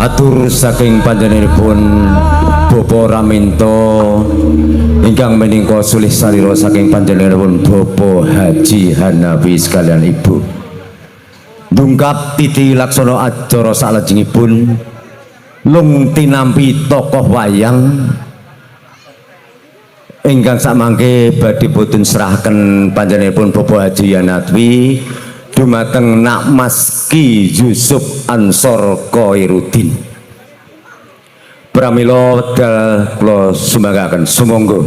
Atur saking panjenenganipun Bapak Raminto ingkang menika sulih salira saking panjenenganipun Bapak Haji Hanafi sekalian Ibu. Dungkap titi laksana acara salajengipun lung tinampi tokoh wayang ingkang samangke badhe putun serahaken panjenenganipun Bapak Haji Hanafi dumateng Nak Mas Ki Yusuf Ansor Koirudin. Pramila wekdal kula sumanggaaken, sumangga.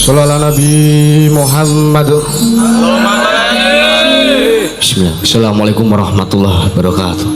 Sallallahu Nabi Muhammad. Bismillah. Assalamualaikum warahmatullahi wabarakatuh.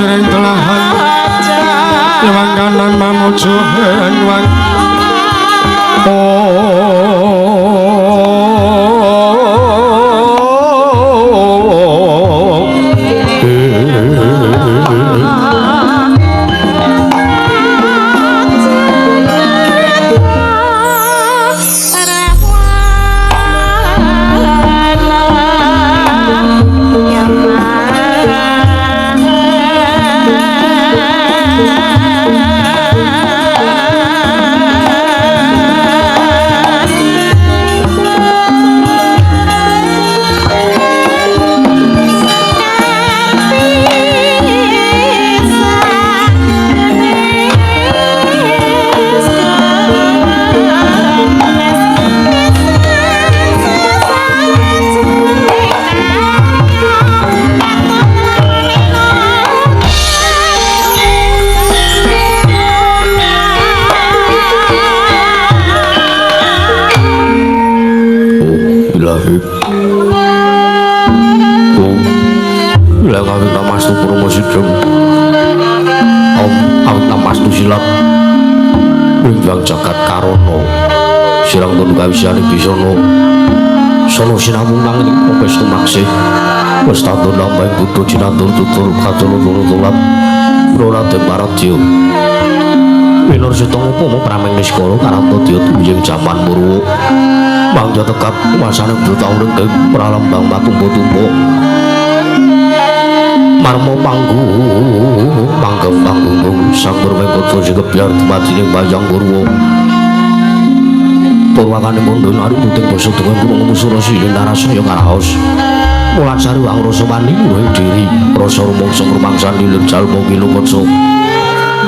giring telahan Lewang kanan mamuju wang Kawisyane bisana sono sinamung nanging wis tumaksih wis tandur nambah butuh cinandur tutur katulung-tulung Raden Maradya Winur sitong upama prameng niskala karanta dya tumiyeng jaman Purwa mangga tekap wasane buta ureng pralambang patumpa-tumpa marma panggung manggeng panggung sampur wengkota sing kebyar dumadi wayang Purwa Purwakane mundhun ari puting basa dengan krungu surasi narasaya karaos mulatsari angrasa wani luhing diri rasa rumangsa rumangsan lilir jalma kilukaca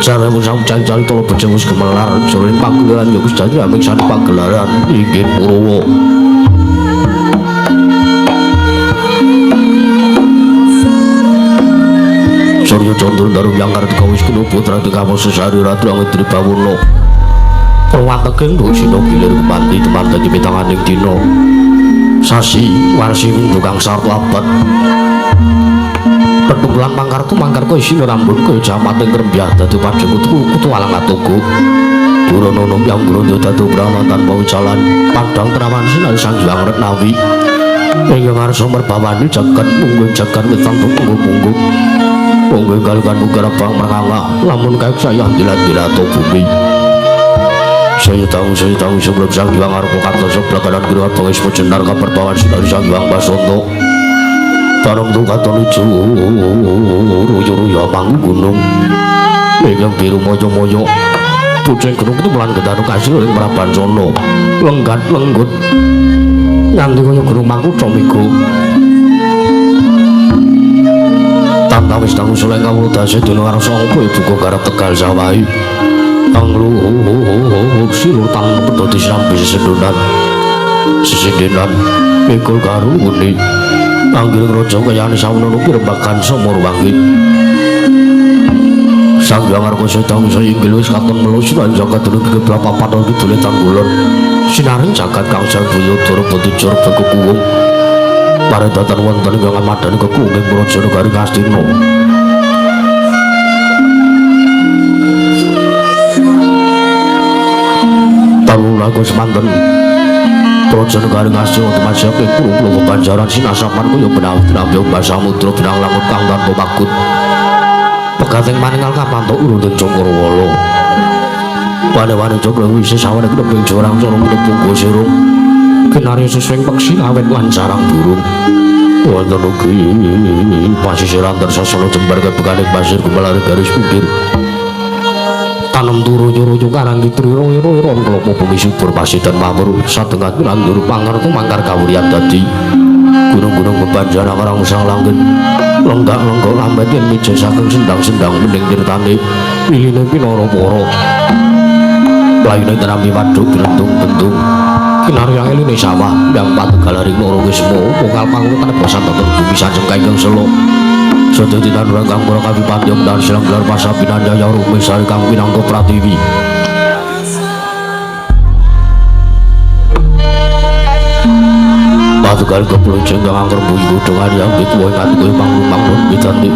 jare wis cari-cari tolo becik wis gemelar jroning pagelaran ya wis dadi aming pagelaran inggih Purwa Surya Candra Daru yang Kartika wis kena putra Dikawasa Sari Ratu Angin Tribawuna Perwateke Sina gilir kepanti teman dadi pitanganing dina sasi warsi windu kang sarta abad petunggulan mangkartu mangkarka isine rambut kaya jamating krembyah dadi padhe kutu kutu alang atuku durana yang grondo dadi brana tanpa ucalan padang trawan sinari Sang Hyang Retnawi ing ngarsa merbawani jagat mungguh jagat wetang punggung-punggung mungguh galugan uga bang merangah lamun kae saya dilat-dilat bumi. Saya tahu sebelum Sang Hyang Arpa kata sebelah kanan kiri bangis pejenar kaperbawan sinari Sang Hyang Basonto tarung tu katon ijo ruyo-ruyo panggung gunung ingkang biru moyo-moyo pucing gunung itu melan gedanu kasil ing Prabancana lenggat lenggut nganti kaya gunung Mangkutha migo tantawis dangu suleng kawula dase dina karsa apa duka garap Tegal sawahi angluhuk silur tang pedhoti sambi sesendunan sesindenan mikul karuni anggiring raja kayane sawono pirembagan Samurwangi Sang Hyang Arka sedang inggil wis katon melus lan jagat durung kebla papat kidule tanggulon sinaring jagat kang sarbuya dara betijur bekukuwung paredatan wonten ing ngamadani kekunging praja negari Ngastina. Lagu semanten praja negari Ngastina tumajiake purung banjaran sinasapan kaya benang benang samudra benang langut kang tanpa pagut pegating maningal kapantuk urunding Cakrawala wane-wane cakra wis sawane kneping jorang cara knepung sirung kinarya seswing peksi awet lan sarang burung wonten ugi pasisiran tersasana jembar kebekaning pasir gumelar garis pinggir tanem turu nyuru karang kitri ro-ro klopo bumi subur pasidan makmur sadengat nandur pangartu mangkar kawuryan dadi gunung-gunung bebanjana karang sang langgeng lenggak-lenggok lambat yen mija saking sendang-sendang bening tirtane wiline pinara para layune tenami waduk glentung-bentung kinarya eline sawah yang pategalaring loro wisma pokal pangutan bosan teten bumi sanjeng kaingkang selo Sedaya tinandurang kang para kawi pandyam dan silang gelar pasapinan jaya rumisari kang pinangka pratiwi. Patugal kepulung jengkang angker bunyi godhongan yang dikuwe ngatuwe panggung-panggung pitanti.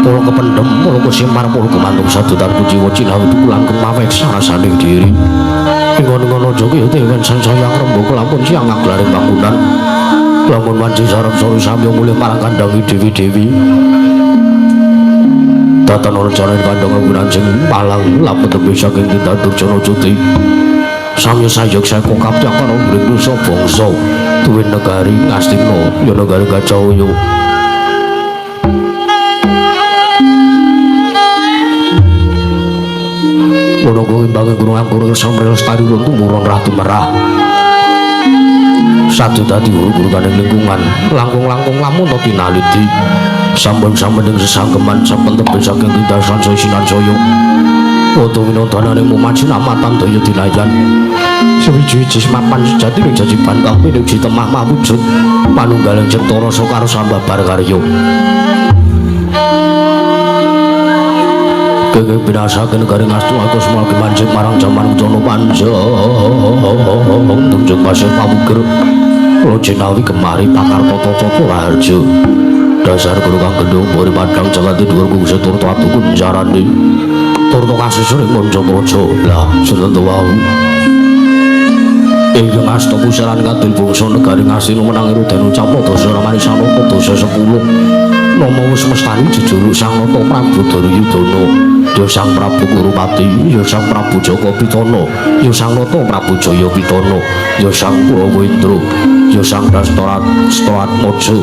Polo kependem, polo kesimar, polo kemantung sadutan kuciwa cinawi pukulan kemawek sarasaning diri. Ingon-ingon aja kaya dewen sansaya ngrembaka lampun siang ngaglaring bangunan. Lamun wanci sarep sore samya mulih marang kandangi dewi-dewi. Datan rencana kandhang anggunan sing palang lapet tebih saking tindak Durjana Cuti. Samya sayuk saka kapyak karo mring nusa bangsa duwe negari Ngastina ya negari Gajahaya. Ono kuwi imbange gunung angkura samrel lestari lan tumurun ratu merah. Satu dadi guru-guru lingkungan langkung-langkung lamun to tinaliti. Sampun-sampun ing sesanggeman sampun tebih saking tindak sansaya sinansaya. Wata winontonane muman sinamatan daya dinayan. Suwiji-wiji mapan sejati ing jajiban kang pinuji temah mawujud panunggaling cipta rasa karo sambabar karya. Kenging binasaken negari Ngastina Asma mancing marang jaman Ucana panjang tunjuk pasir pamukir Lojinawi kemari pakar tata raharja. Dasar guru kang gendhong bori padang jagati dhuwur kungsi turta atu kunjarane turta kasusur ing manca praja. Lah sinten wau ingkang asta pusaran kadul bangsa negari Ngastina menangi Rudana Campa dasa Ramani Sanata dasa 10 nama wis mestani jejuluk Sang Nata Prabu Duryudana ya Sang Prabu Kurupati ya Sang Prabu Jaka Pitana ya Sang Nata Prabu Jaya Pitana ya Sang Purawendra ya Sang Dastoratmaja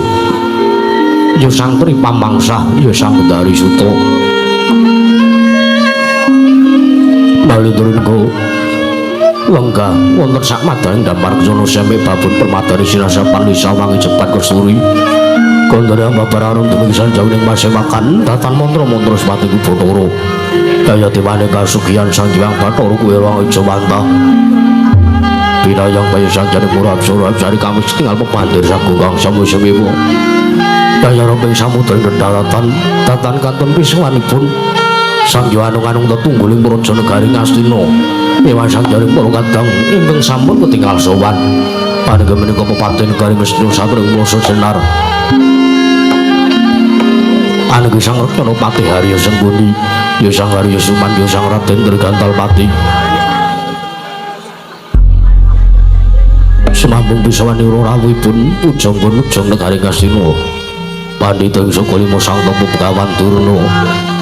ya Sang Tri Pamangsah ya Sang Bendari Suta. Nalindra lenggah wonten sak madaning dampar kesono seme babon permadani sinasapan lisa wangi jepat kesturi kondore babar arum dumugi sanjawing masemakan datan mantra-mantra sepati Bathara daya dewane kasugihan Sang Hyang Bathara kuwi wong Jawanta pinayang kaya Sang Jane Pura Apsara Apsari kami tinggal pepandir sagung kang sami-sami daya romping samudra ing daratan datan kantun pisuwanipun Sang Hyang Anung-anung tetungguling praja negari Ngastina Ewan Sang Jane para kadang ingkang sampun ketinggal sowan panengga menika pepati negari Ngastina satring masa jenar anengga Sang Retyana Patih Harya Sengkuni ya Sang Harya Suman ya Sang Raden Trigantal Pati sumambung pisawanira rawuhipun pujangga nujang negari Ngastina pandhita ing saka lima Sang Tapa Begawan Durna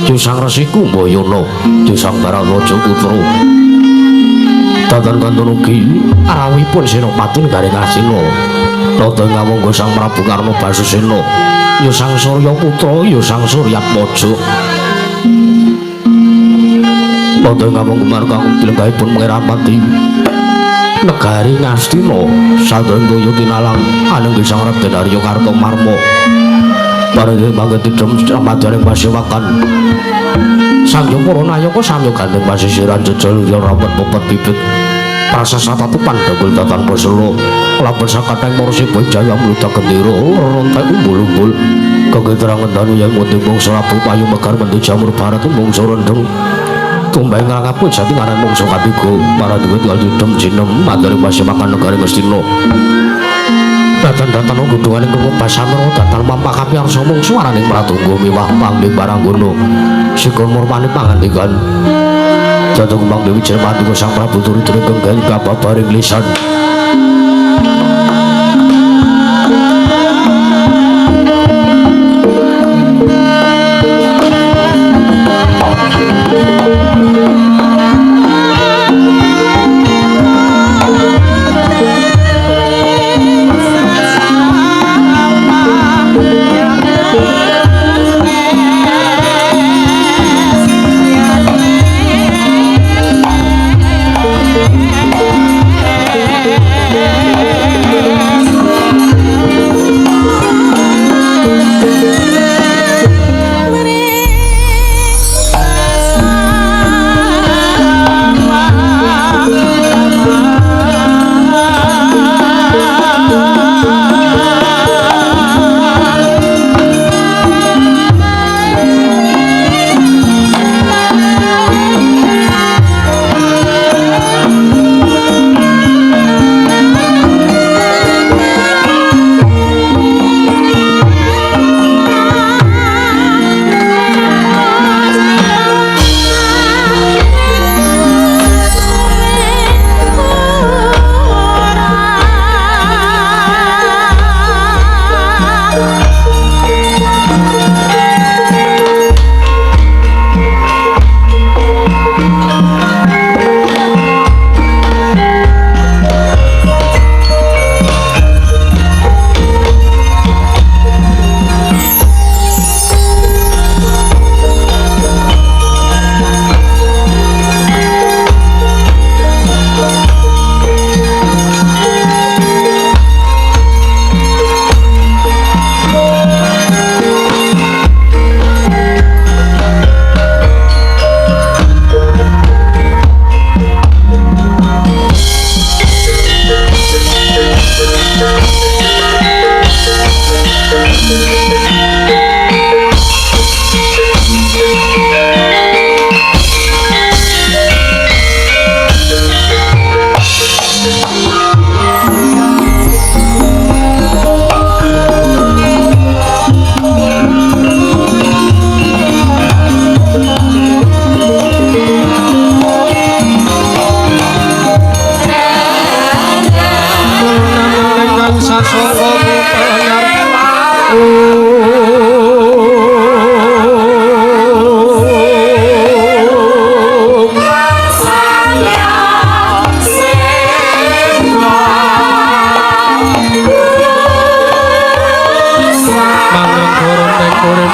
ya Sang Resi Kumbayana ya Sang Bharatwaja Putra datan kantun ugi rawuhipun Senopati negari Ngastina nata ngawangga Sang Prabu Karna Basusena ya Sang Surya Putra ya Sang Suryatmaja nata ngawangga marang dilenggahipun Pangeran negari Ngastina sadaya kaya tinalang anengga Sang Raden Arya Kartomarma pareng mangke tidhem ramadyaning pasewakan Sang Hyang para nayaka samya gandeng pasisiran jejel ya rapet pepet bibit prasasatatu pandhagul datan pasela lampun sakathahing para sipa jaya mludak gendera rontek umbul-umbul kegeterang danu yang muti bangsa Rabu payu megar mentu jamur barat bangsa rendeng tumbang ngrangapun jati marang mangsa katiga para duwit kal tidhem jinem mandari pasewakan negari Ngastina datan-datan godhongan ing basamra datan mampakapi arsa mungsu araning pratungga miwah panggih paranggana sikon murmane pangandikan jatuh kembang dewi Jermati Sang Prabu Duryudana kenggal kababaring lisan.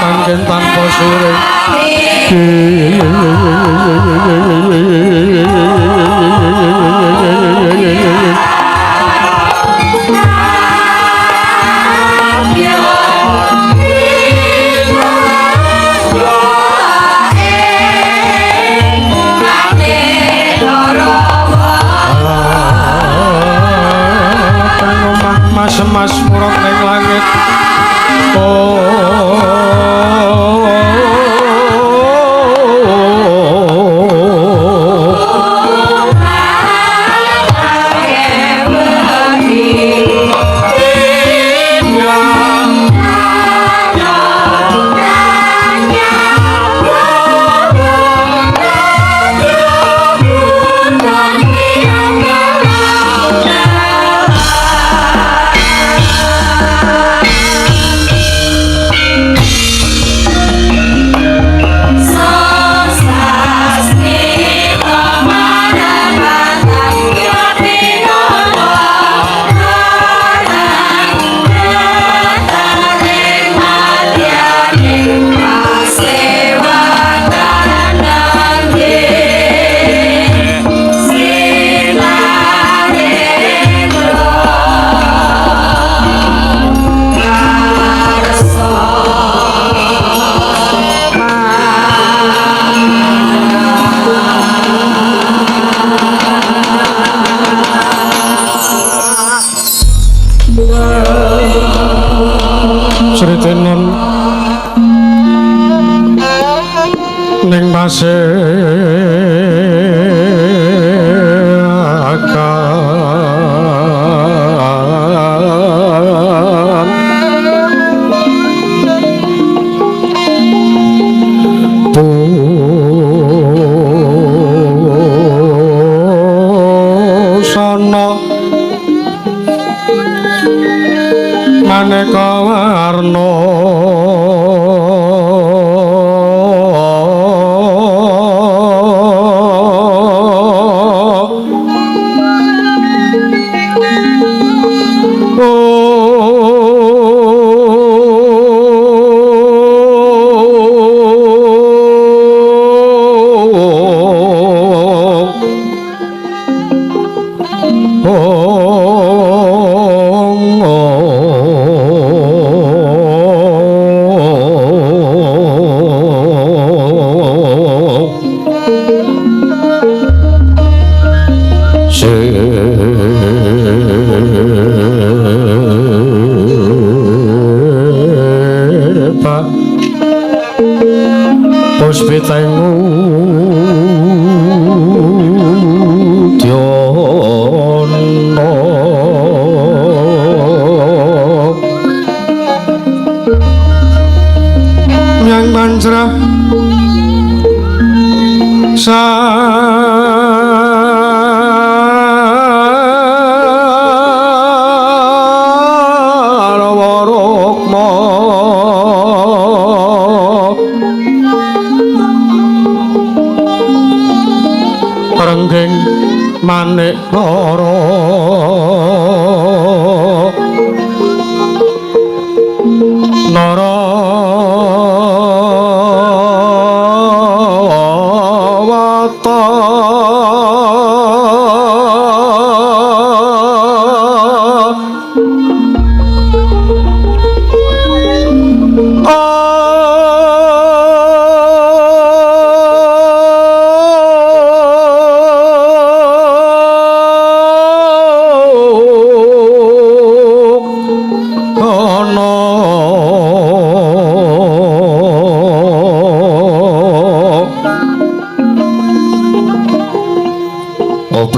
manggen tanpa sure. Mas murung ning langit. Oh. Sritenon ning pasir akan busana maneka warna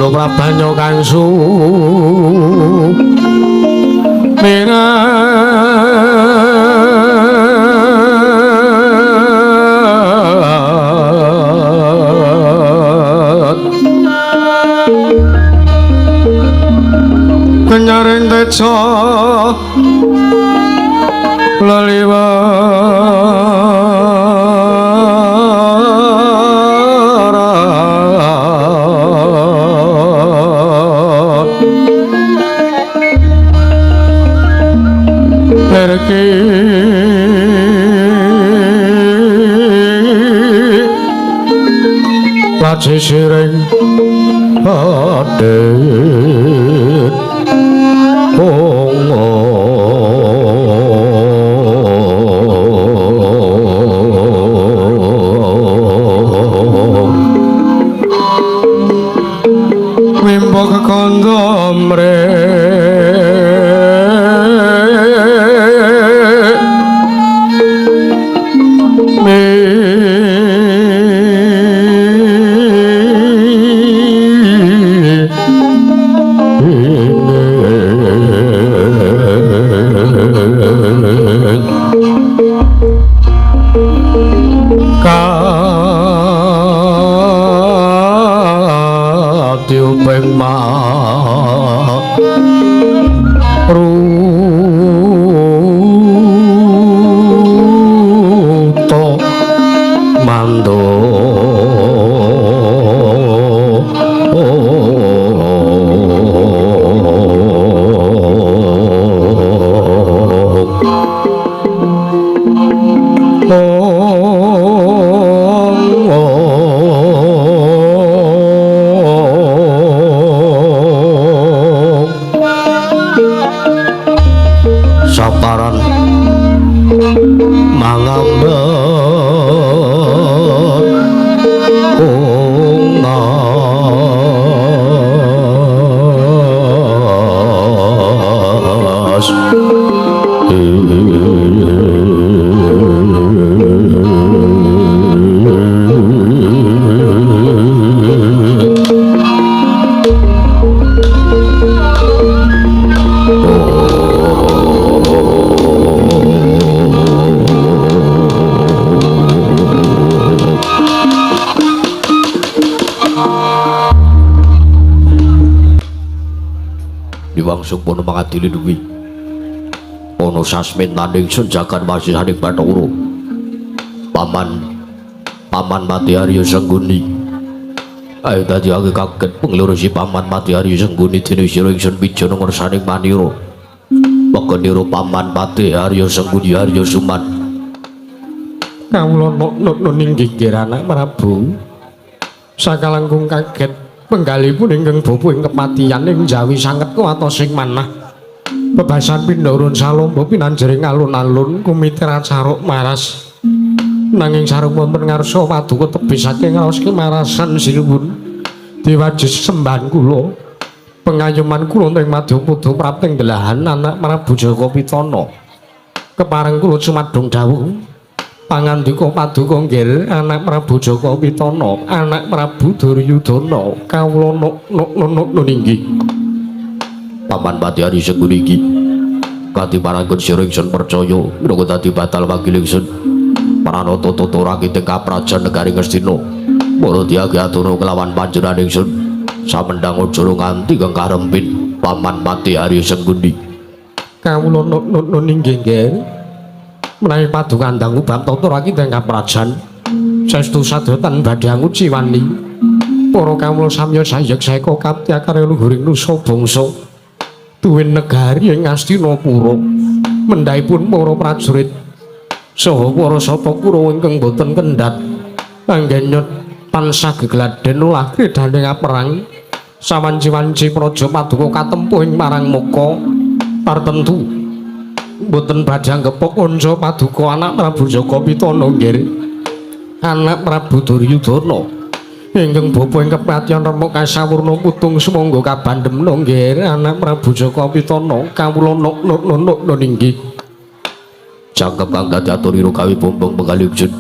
Prabanyo kang sumirat kenyaring teja leliwat Sisiring adit wimbo kekondo mre Sukmono mangadili duwi ana sasmitaning senjagan masihaning Bathara Paman Mati Arya Sengguni. Ayo dadi aku kaget pengluru si Paman Mati Arya Sengguni dene sira ingsun pijana ngersaning manira. Pegenira Paman Mati Arya Sengguni Arya Suman. Kawula nut inggih anak Prabu. Sakalangkung kaget penggalipun ingkang bapa ing kepatihan ing Jawi sanget kuwatos ing manah. Bebasan pindharun salomba pinanjering alun-alun kumitra caruk maras. Nanging sarung wonten ngarsa paduka tebih saking raos kemarasan sinuwun. Diwajis sembahan kula. Pengayoman kula ing madyapada prapting delahan anak Prabu Jaka Pitana. Kepareng kula cumadung dawuh pangandika paduka nggih anak Prabu Jaka Pitana, anak Prabu Duryudana, kawula nuk inggih. Paman Pati Arya Sengguni iki katimarangkun sira ingsun percaya minangka dadi batal wakil ingsun. Paranata tata rakit ing kaprajan negari Ngastina. Para tiyang atur kelawan panjenengan ingsun samendang aja nganti kang karempin Paman Pati Arya Sengguni. Kawula nuk inggih nggih. Menawi paduka ndang ubab tata rakit ing kaprajan saestu sadotan badhe anguci wani. Para kawula samya sayek saeka kapti akarya luhuring nusa bangsa tuwin negari ing Ngastinapura. Mendhahipun para prajurit saha para sapa Kurawa ingkang boten kendhat anggenya tansah gegladen olah kridhaning perang sawanci-wanci praja paduka katempuh ing marang muka tartemtu boten badhe anggepok kanca paduka anak Prabu Jaka Pitana nggih anak Prabu Duryudana ingkang bapa ing kepatihan remuk kasawurna putung sumangga kabandemna nggih anak Prabu Jaka Pitana kawula nuk inggih. Jangkep kang dadi aturira gawe bombong penggalih ingsun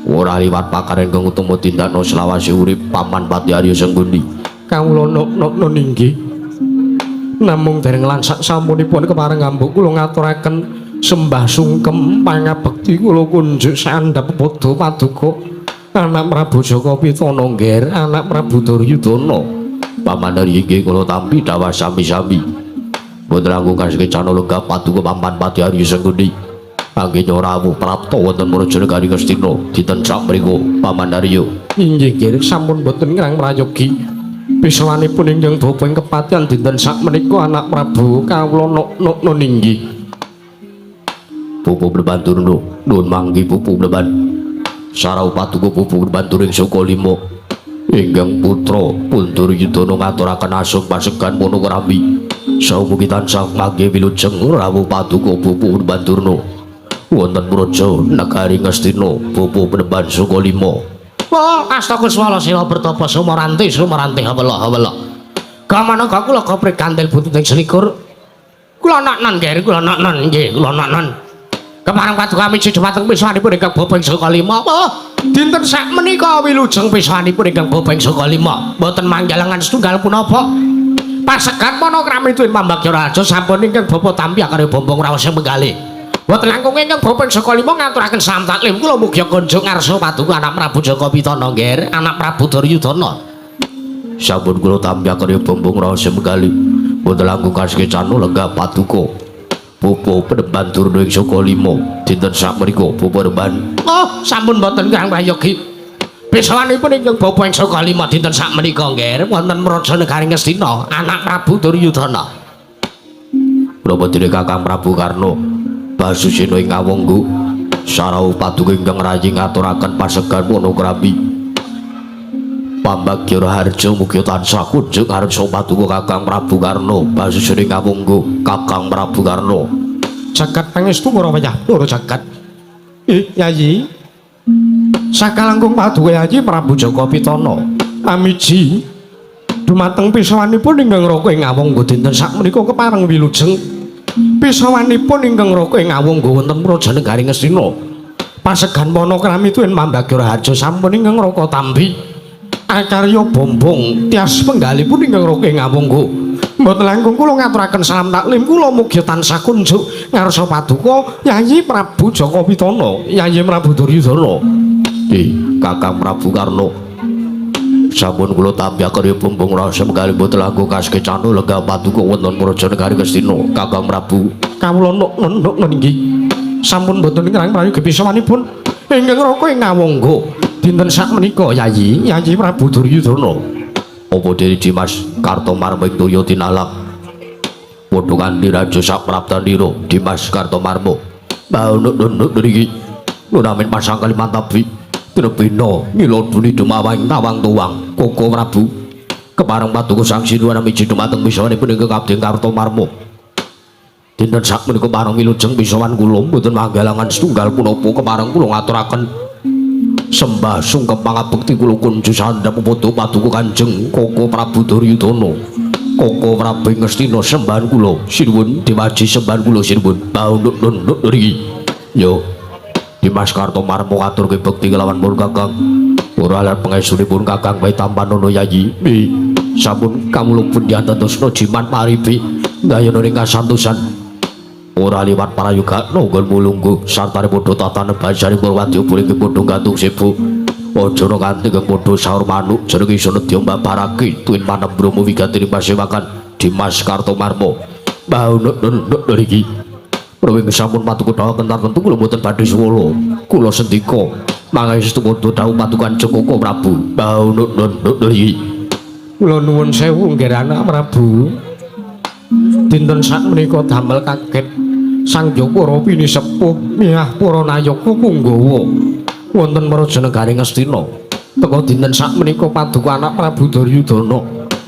ora liwat pakaran kang utama tindakno selawase urip Paman Pati Arya Sengguni. Kawula nuk inggih. Namung dereng lansak sampunipun kepareng ngambuk kula ngaturaken sembah sungkem pangabekti kula kunjuk sandhap padha paduka anak Prabu Jaka Pitana nggih anak Prabu Duryudana. Paman Arya inggih kula tampi dawah sami-sami. Boten langkung kasekecana lenggah paduka Paman Pati Arya Sengguni. Anggen rawuh prapta wonten praja negari Ngastina dinten sak mriku Paman Arya. Inggih nggih sampun boten ngrang prayogi. Pisawanipun ingkang bapa ing kepatihan dinten sak menika anak Prabu kawula nuk inggih. Pupu bleban turno nuwun manggi pupu bleban. Sarau paduka pupu bleban turing saka lima. Ingkang putra Punduryudana ngaturaken asung pasegan Panakrami. Saha mugi tansah mangke wilujeng rawuh paduka Bapa Bandurna. Wonten praja negari Ngastina Bapa Penemban Sukalima. Wah, Astakuswala sila bertapa sumaranti sumaranti hawela hawela. Gamanaka kula kopri kantil bututing selikur. Kula naknan nggih, kula naknan nggih, kula naknan. Kepareng paduka miji dumateng pisanipun ingkang bapa ing Sukalima. Wah, dinten sak menika wilujeng pisanipun ingkang bapa ing Sukalima. Mboten manggalangan setunggal punapa. Pasegan Panakrami tuwin pambagya raja sampun ingkang bapa tampi akarya bombong raos menggalih. Mboten langkung ingkang bapa ing Sukalima ngaturaken salam taklim kula mugi kunjung ngarsa paduka anak Prabu Jaka Pitana nggih, anak Prabu Duryudana. Sampun kula tampi akarya bombong raos menggalih. Mboten langkung kasekecana lenggah paduka. Bapa Penemban Durna ing Sukalima dinten sak menika Bapa Penemban. Oh, sampun mboten kirang prayogi. Pisawanipun ingkang bapa ing Sukalima dinten sak menika nggih wonten Praja Negari Ngastina anak Prabu Duryudana. Menapa dene Kakang Prabu Karna Basusena ing Awangga sarau paduka ingkang rayi ngaturaken pasegan Panakrami. Pambagya Raharja mugi tansah kunjung ngarsa paduka Kakang Prabu Karna Basusena ing Awangga Kakang Prabu Karna. Jagat pangestu para wayah para jagat. Yayi. Sakalangkung paduka Yayi Prabu Jaka Pitana amiji dumateng pisawanipun ingkang raka ing Awangga dinten sak menika kepareng wilujeng. Pisawanipun ingkang raka ing Awangga wonten Praja Negari Ngastina. Pasegan Panakrami tuwin pambagya raharja sampun ingkang raka tampi. Akarya bombong tias penggalipun ingkang raka ing Awangga. Mboten langkung kula ngaturaken salam taklim kula mugi tansah kunjuk ngarsa paduka Yayi Prabu Jaka Pitana, Yayi Prabu Duryudana. Kakang Prabu Karna. Sampun kula tampi akarya bombong rasa menggalih mboten langkung kasekecana lenggah paduka wonten Praja Negari Ngastina Kakang Prabu. Kawula nuk nggih. Sampun mboten kirang prayogi pisawanipun ingkang raka ing Awangga dinten sak menika Yayi, Yayi Prabu Duryudana. Apa dene Dimas Kartomarmo ing toya tinalang? Padha kanthi raja sak praptanira Dimas Kartomarmo. Baunuk nunuk niki. Nunamin pasang Kalimantabi. Trebina ngiloduni dumawang tawang tuwang Koko Prabu. Kepareng paduka Sang Sinuwun miji dumateng pisawanipun ingkang abdi Kartomarmo. Dinten sak menika pareng wilujeng pisawan kula mboten manggalangan setunggal punapa kepareng kula ngaturaken sembah sungkem pangabekti kula kunju sandhap padha paduka Kanjeng Koko Prabu Duryudana. Koko Prabu Ngastina sembahan kula sinuwun diwaji sembahan kula sinuwun baunuk nunduk nriki. Yo Dimas Kartomarmo ngaturke bekti kelawan pun Kakang. Ora lan pangestunipun Kakang bae tampanono Yayi. Sampun kawula pun diantetosna jimat maribi ndayana ing kasantosan. Ora liwat prayoga nonggon mulungguh sartane padha tatane basane Purwadya puring padha gantung sibu. Aja ana kanthi kang padha saur manuk jenenge iso nedya mbabarake tuwin panembrama wigati ing pasewakan Dimas Kartomarmo. Baunuk nunduk nriki. Prawing sampun paduka dawuh kentar tentu kula mboten badhe suwala. Kula sendika mangaestu padha dawuh paduka Kanjeng Koko Prabu. Baunuk nunduk nriki. Kula nuwun sewu nggih anak Prabu. Dinten sak menika damel kaget Sang Jokara pinisepuh miyah para nayaka punggawa wonten Praja Negari Ngastina. Teka dinten sak menika paduka anak Prabu Duryudana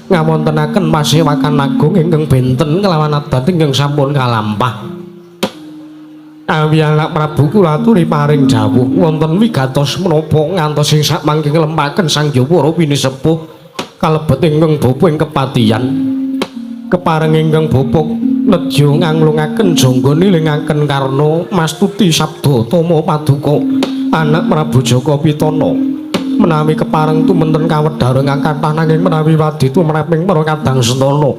ngawontenaken pasewakan agung ingkang benten kelawan adat ingkang sampun kalampah. Awi anak Prabu kula aturi paring dawuh wonten wigatos menapa ngantos ing sak mangke nglempaken Sang Jawara pinisepuh kalebet ingkang bapa ing kepatihan. Kepareng ingkang bapa nedya nganglungaken jangga nilingaken karna mastuti sabda tama paduka anak Prabu Jaka Pitana. Menawi kepareng tumenten kawedhar ingkang kathah nanging menawi wadi tumraping para kadang sentana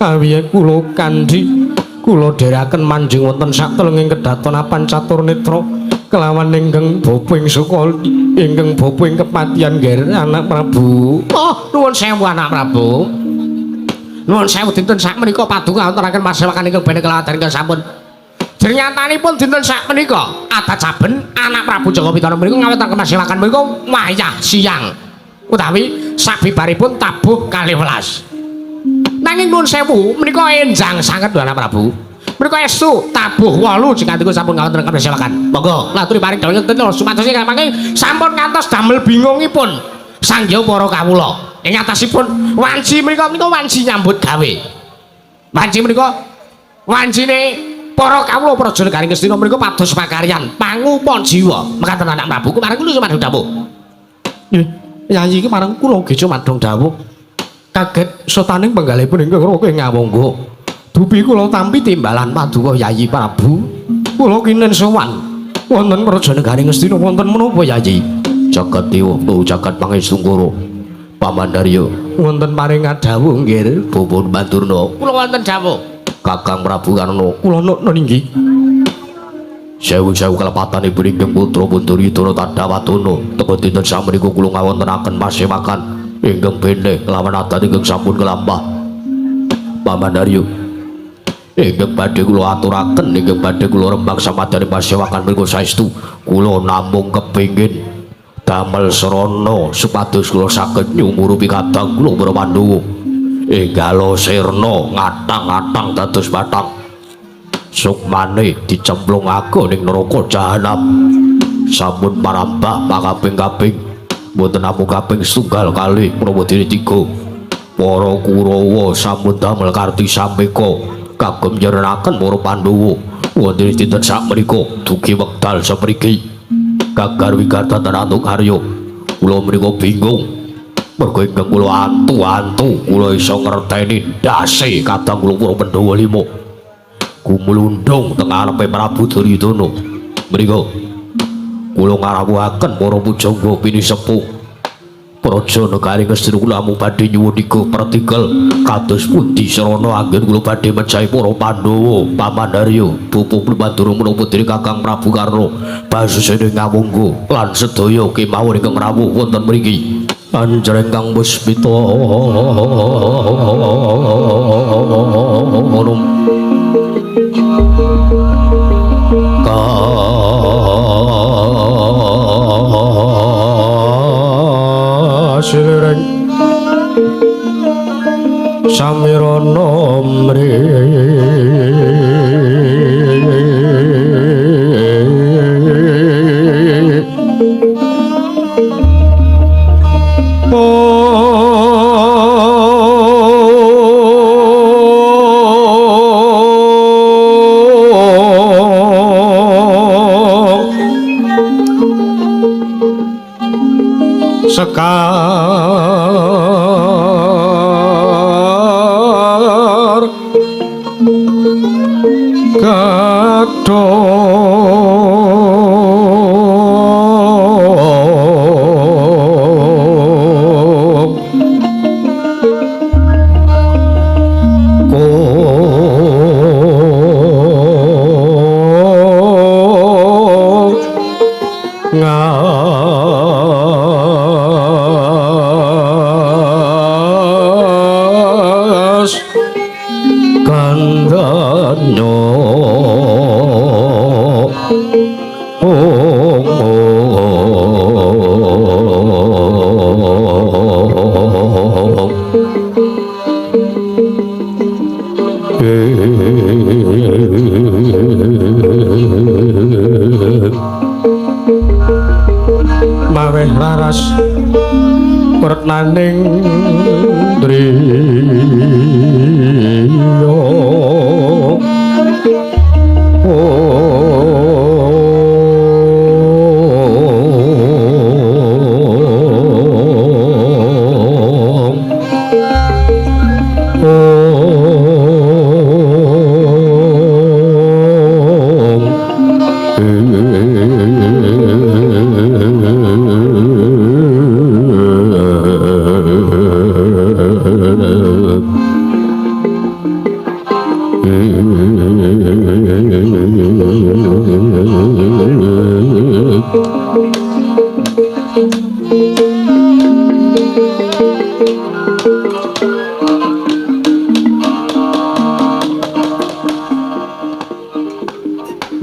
awi kula kandhi kula dherekaken manjing wonten satelenging kedaton apan catur netra kelawan ingkang bapa ing suka ingkang bapa ing kepatihan ngger anak Prabu. Oh, nuwun sewu anak Prabu. Nuwun sewu dinten sak menika paduka wontenaken pasewakan ingkang bene kelawan ingkang sampun. Jernyatanipun dinten sak menika adat saben anak Prabu Jaka Pitana menika ngawitaken pasewakan menika wayah siang utawi sabibaripun tabuh 12. Nanging nuwun sewu menika enjang sanget lho anak Prabu. Menika estu tabuh 8 jikatiku sampun ngawontenaken pasewakan. Monggo laturi paring dawuh ngeten supados ingkang mangke sampun ngantos damel bingungipun. Sangya para kawula. Ing atasipun wanci menika menika wanci nyambut gawe. Wanci menika wancine para kawula Praja Negaring Ngastina menika pados pakaryan pangupa jiwa. Mekaten anak Prabu kumarang kula sumadong dawuh. Nggih, Yayi iki marang kula ugi sumadong dawuh. Kaget sotaning penggalihipun ingkang Raka ing Ngawangga. Dupi kula tampi timbalan paduka Yayi Prabu. Kula kinen sowan wonten Praja Negaring Ngastina wonten menapa Yayi? Jagat Dewa jagat Pangestungkara. Paman Darya Wonten paring dawuh nggih. Bubun Bandurna. Kula wonten dawuh. Kakang Prabu Karna. Kula nukna inggih. Sewu-sewu kelepatanipun ingkang putra Punduryudana Tadawatana. Teka dinten samenika kula ngawontenaken pasewakan ingkang bene kelawan adat ingkang sampun kelampah. Paman Darya ingkang badhe kula aturaken ingkang badhe kula rembag samadyaning pasewakan menika saestu kula namung kepingin damel srana supados kula saged nyumurupi kadang kula para Pandhawa. Enggalo sirna ngatang-atang dados bathang. Sukmane dicemplungake ning neraka jahanam. Sampun parambah makaping-kaping mboten namung kaping setunggal kalih menapa dene tiga. Para Kurawa sampun damel karti sampeka kagem nyerenaken para Pandhawa. Wonten dinten sakmenika dugi wekdal semriki gagar wigatatan antuk karya. Kula menika bingung merga ingkang kula antu-antu kula iso ngerteni ndase kadang kula para Pandhawa lima. Gumlundung teng ngarepe Prabu Duryudana. Mriku kula ngarawuhaken para pujangga pinisepuh Praja Negaring Ngastina kula namung badhe nyuwun iga pertikel kados pundi srana anggen kula badhe mejahi para Pandhawa. Paman Darya, Bapak Mandura menapa dene Kakang Prabu Karna, Basusene Ngawangga lan sedaya kemawon ingkang rawuh wonten mriki. Anjreng Kang Puspita Kasireng Samirana mri Sekar Gadong Ngas Gandanyo Maweh raras retnaning driya.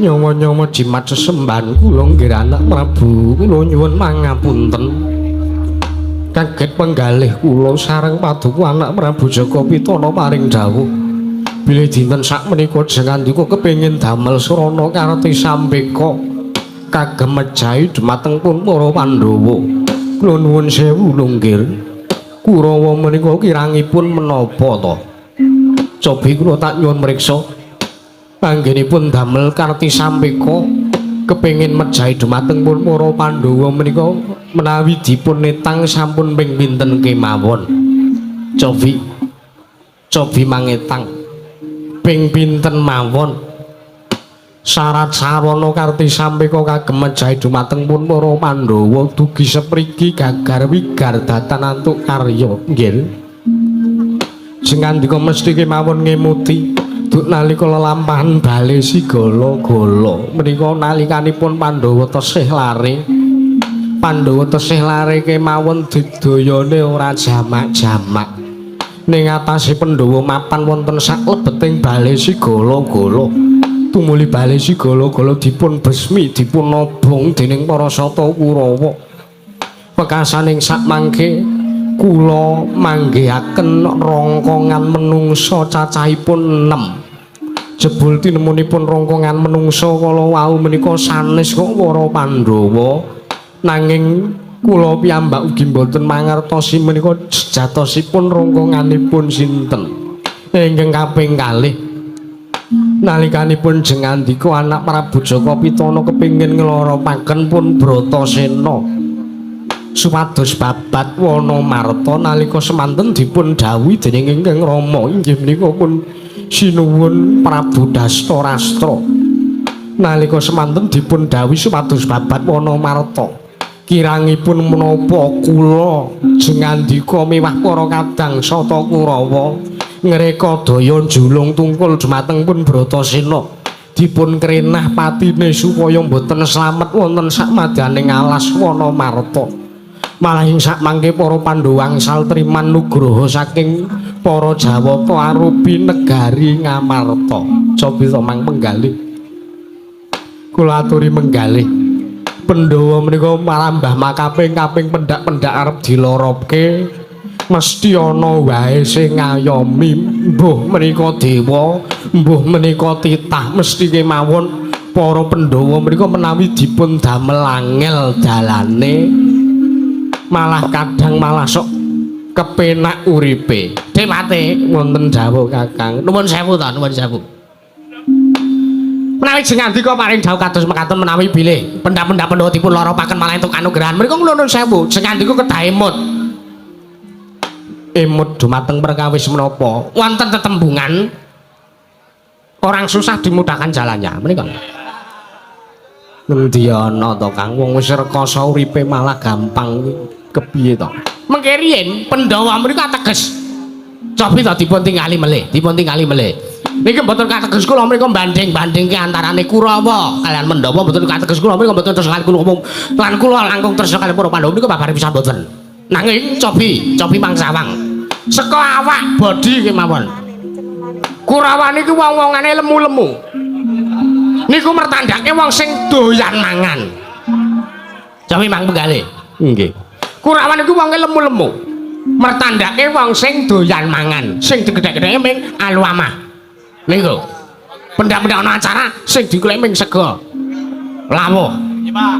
Nyawa-nyawa jimat sesembahan kula nggih anak Prabu, kula nyuwun pangapunten. Kaget penggalih kula sareng paduka anak Prabu Jaka Pitana paring dawuh bilih dinten sakmenika jengandika kepengin damel srana karti sampeka kagem mejahi dhumateng pun para Pandhawa. Kula nuwun sewu nggih. Kurawa menika kirangipun menapa to? Cobi kula tak nyuwun mriksa. Anggenipun damel karti sampeka kepengin mejahi dumateng pun para Pandhawa menika menawi dipun netang sampun ping pinten kemawon. Cobi cobi mangetang ping pinten mawon. Syarat sarana karti sampeka kagem mejahi dumateng pun para Pandhawa dugi sepriki gagar wigar datan antuk karya nggih. Sing ngandika mesti kemawon ngemuti duk nalika lelampahan bale sigala-gala menika nalikanipun Pandhawa tesih lare. Pandhawa tesih lare kemawon digdayane ora jamak-jamak. Ning atase Pandhawa mapan wonten saklebeting bale sigala-gala. Tumuli bale sigala-gala dipun besmi dipun obong dening para sata Kurawa. Pekasaning sakmangke kula manggihaken rongkongan menungsa cacahipun 6. Jebul tinemunipun rongkongan menungsa kala wau menika sanes kok para Pandhawa. Nanging kula piyambak ugi mboten mangertosi menika sejatosipun rongkonganipun sinten. Ingkang kaping kalih nalikanipun jengandika anak Prabu Jaka Pitana kepingin ngloropaken pun Bratasena supados babat Wanamarta nalika semanten dipun dhawuhi dening ingkang Rama inggih menika pun sinuwun Prabu Dastarastra. Nalika semanten dipun dhawuhi supados babat Wanamarta kirangipun menapa kula jengandika miwah para kadang sata Kurawa ngreka daya njulung tungkul dumateng pun Bratasena dipun krenah patine supaya mboten slamet wonten sakmadyaning alas Wanamarta. Malah ing sakmangke para Pandhawa angsal triman nugraha saking para Jawata arupi negari Ngamarta. Cobi to mang penggalih. Kula aturi menggalih. Pandhawa menika marambah makaping-kaping pendak-pendak arep diloropke mesti ana wae sing ngayomi, mbuh menika dewa, mbuh menika titah, mesti kemawon para Pandhawa menika menawi dipun damel angel dalane malah kadang malah sok kepenak uripe. Dewate wonten dawuh Kakang. Nuwun sewu ta, nuwun sewu. Menawi jengandika paring dawuh kados mekaten menawi bilih pendak-pendak Pandhawa dipun loropaken malah entuk kanugrahan. Menika nuwun sewu, jengandika kedah emut. Emut dumateng perkawis menapa? Wonten tetembungan orang susah dimudahkan jalannya. Menika ngendi ana to Kang, wong wis rekoso uripe malah gampang kepiye to? Mengke riyin Pandhawa menika ateges cobi to dipun tingali melih, dipun tingali melih. Niki mboten kateges kula mriku banding-bandingke antarane Kurawa kalian Pandhawa, mboten kateges kula mriku mboten terus kalian kula lan kula langkung tresna kaliyan para Pandhawa menika babare pisan mboten. Nanging cobi, cobi mangsawang. Saka awak body kemawon. Kurawa niku wong-wongane lemu-lemu. Niku mertandake wong sing doyan mangan. Cobi mang penggalih. Nggih. Kurawa niku wonge lemu-lemu. Mertandake wong sing doyan mangan, sing digedhek-gedheke ming aluamah. Niku. Pendak-pendak ana acara sing digoleki ming sega. Lawuh. Nggih, Pak.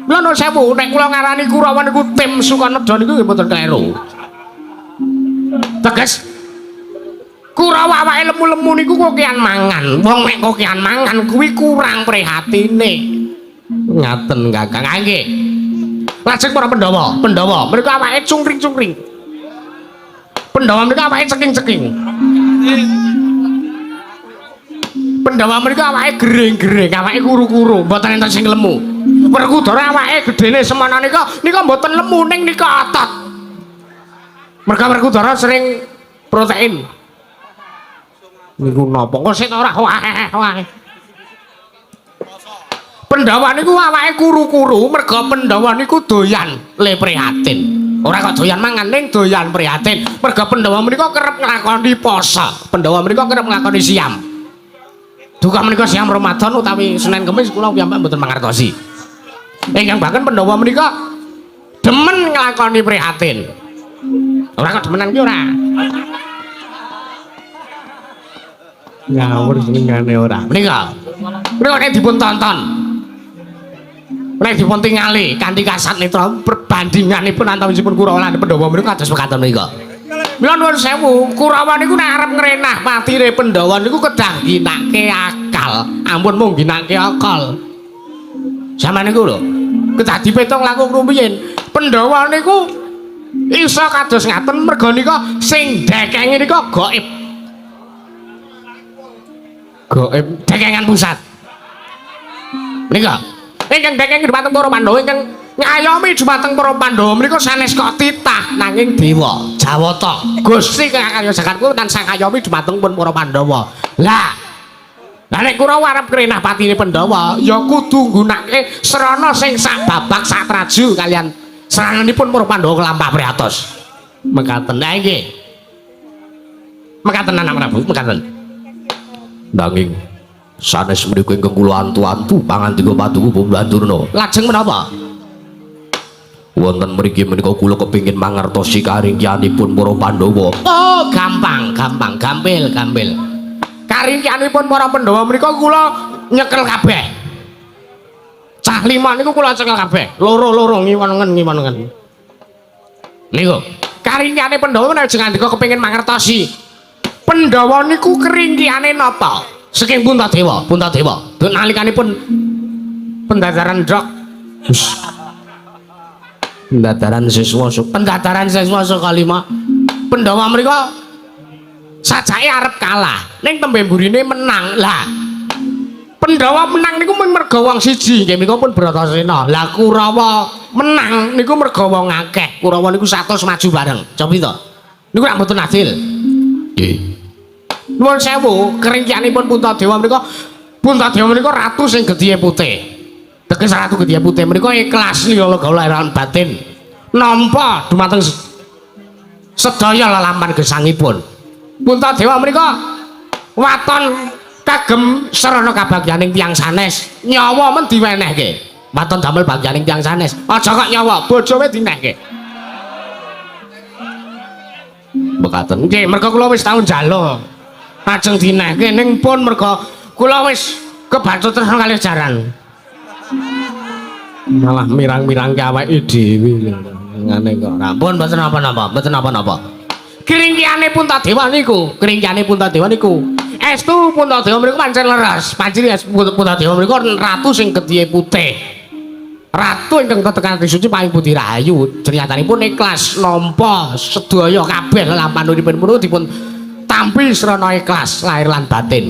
Kula nuwun sewu, nek kula ngarani Kurawa niku tim Sukaneda niku nggih mboten kleru. Teges Kurawa awake lemu-lemu niku kokean mangan. Wong nek kokean mangan kuwi kurang prihatine. Ngaten Kakang. Ah nggih. Lajeng para Pandhawa, Pandhawa mereka awake cungkring-cungkring. Pandhawa mereka awake ceking-ceking. Pandhawa mereka awake gering-gering, awake kuru-kuru, mboten enten sing lemu. Werkudara awake gedene semana nika nika mboten lemu ning nika otot. Merga Werkudara sering protein. Niku napa? Kok sik ora wae. Pandhawa niku awake kuru-kuru merga Pandhawa niku doyan le prihatin. Ora kok doyan mangan ning doyan prihatin. Merga Pandhawa menika kerep nglakoni poso. Pandhawa menika kerep nglakoni siam. Duka menika siam Ramadan utawi Senin Kemis kula piyambak mboten mangertosi. Ingkang bahkan Pandhawa menika demen nglakoni prihatin. Ora kok demenan ki ora. Ngawur senengane ora. Menika. Menika nek dipun tonton. Nek dipun tingali kanthi kasat netra perbandinganipun antawisipun Kurawa lan Pandhawa menika kados mekaten menika. Mila nuwun sewu, Kurawa niku nek arep ngrenah patire Pandhawa niku kedah ginake akal, ampun mung ginake akal. Zaman niku lho, kedah dipetung langkung rumiyin. Pandhawa niku iso kados ngaten merga nika sing dekenge nika gaib. Gaib dekengan pusat. Nika ingkang dekeng dumateng para Pandhawa ingkang ngayomi dumateng para Pandhawa menika sanes kok titah nanging dewa Jawata Gusti kang karya jagat kuwi tansah ngayomi dumateng pun para Pandhawa. Lah lah nek Kurawa arep krenah patine Pandhawa ya kudu nggunakake srana sing sak babak sak traju kalian srananipun para Pandhawa kelampah priatos. Mekaten. Lah nggih. Mekaten anak Prabu, mekaten. Nanging sanes menika ingkang kula antu-antu pangandika paduka Bandurna. Lajeng menapa? Wonten mriki menika kula kepingin mangertosi karingkianipun para Pandhawa. Oh, gampang, gampang, gampil, gampil. Karingkianipun para Pandhawa menika kula nyekel kabeh. Cah lima niku kula cekel kabeh. Loro-loro ngiwon-ngen ngiwon-ngen. Niku. Karingkiane Pandhawa menawi ajeng ngandika kepengin mangertosi. Pandhawa niku keringkiane napa? Saking Puntadewa, Puntadewa. Duk nalikanipun pendadaran ndok. Pendadaran siswa Pendadaran siswa saka lima. Pandhawa menika sajake arep kalah, ning tembe mburine menang. Lah Pandhawa menang niku mung merga wong siji, nggih menika pun Bratasena. Lah Kurawa menang niku merga wong akeh. Kurawa niku 100 maju bareng. Cobi to. Niku rak mboten adil. Nggih. Nuwun sewu, keringkianipun Puntadewa menika Puntadewa menika ratu sing getihe putih. Teges ratu getihe putih menika ikhlas lila gaula lan batin. Nampa dumateng sedaya lelampahan gesangipun. Puntadewa menika waton kagem sarana kabagyaning tiyang sanes. Nyawa men diwenehke. Waton damel bagyaning tiyang sanes. Aja kok nyawa, bojowe dinehke. Mekaten. Nggih, merga kula wis tau njaluk. Lajeng dinehke ning pun merga kula wis kebacut tresna kalih jaran. Malah mirang-mirangke awake dhewe ngene kok. Ampun mboten napa-napa, mboten napa-napa. Kringkiane Puntadewa niku, kringkiane Puntadewa niku. Estu Puntadewa mriku pancen leres. Pancen Puntadewa mriku ratu sing getihe putih. Ratu ingkang tetekan suci paling putih rahayu. Ceritanipun ikhlas nampa sedaya kabeh lelampahan uripipun punika dipun tampi srana ikhlas lahir lan batin.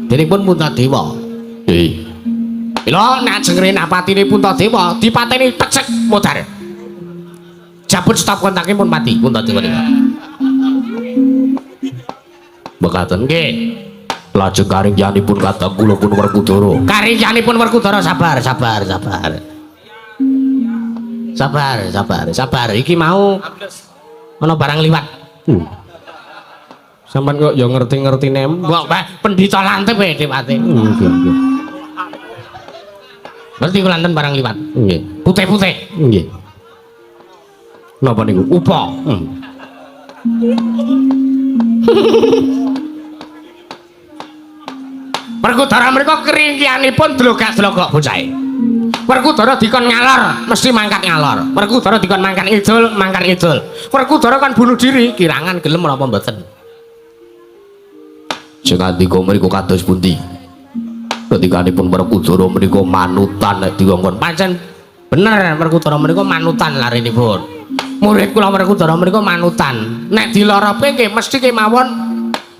Denipun Puntadewa. Nggih. Mila nek ajeng renah patine Puntadewa dipateni tecek modar. Jabut stop kontake pun mati Puntadewa niku. Mekaten. Nggih. Lajeng karingkianipun kadang kula pun Werkudara. Karingkianipun Werkudara sabar, sabar, sabar. Sabar, sabar, sabar. Iki mau ana barang liwat. Sampeyan kok ya ngerti-ngerti nembok, Pak. Pendhita lantip e dhewate. Nggih, nggih. Ngerti kula enten barang liwat. Nggih. Putih-putih. Nggih. Napa niku? Upa. Werkudara menika keringkianipun dlogak-dlogok bocahe. Werkudara dikon ngalor, mesti mangkat ngalor. Werkudara dikon mangkat ngidul, mangkat ngidul. Werkudara kon bunuh diri, kirangan gelem menapa mboten. Sing ngandika mriku kados pundi? Ketikanipun Werkudara menika manutan nek dikongkon. Pancen bener Werkudara menika manutan larenipun. Murid kula Werkudara menika manutan. Nek dilorope nggih mesti kemawon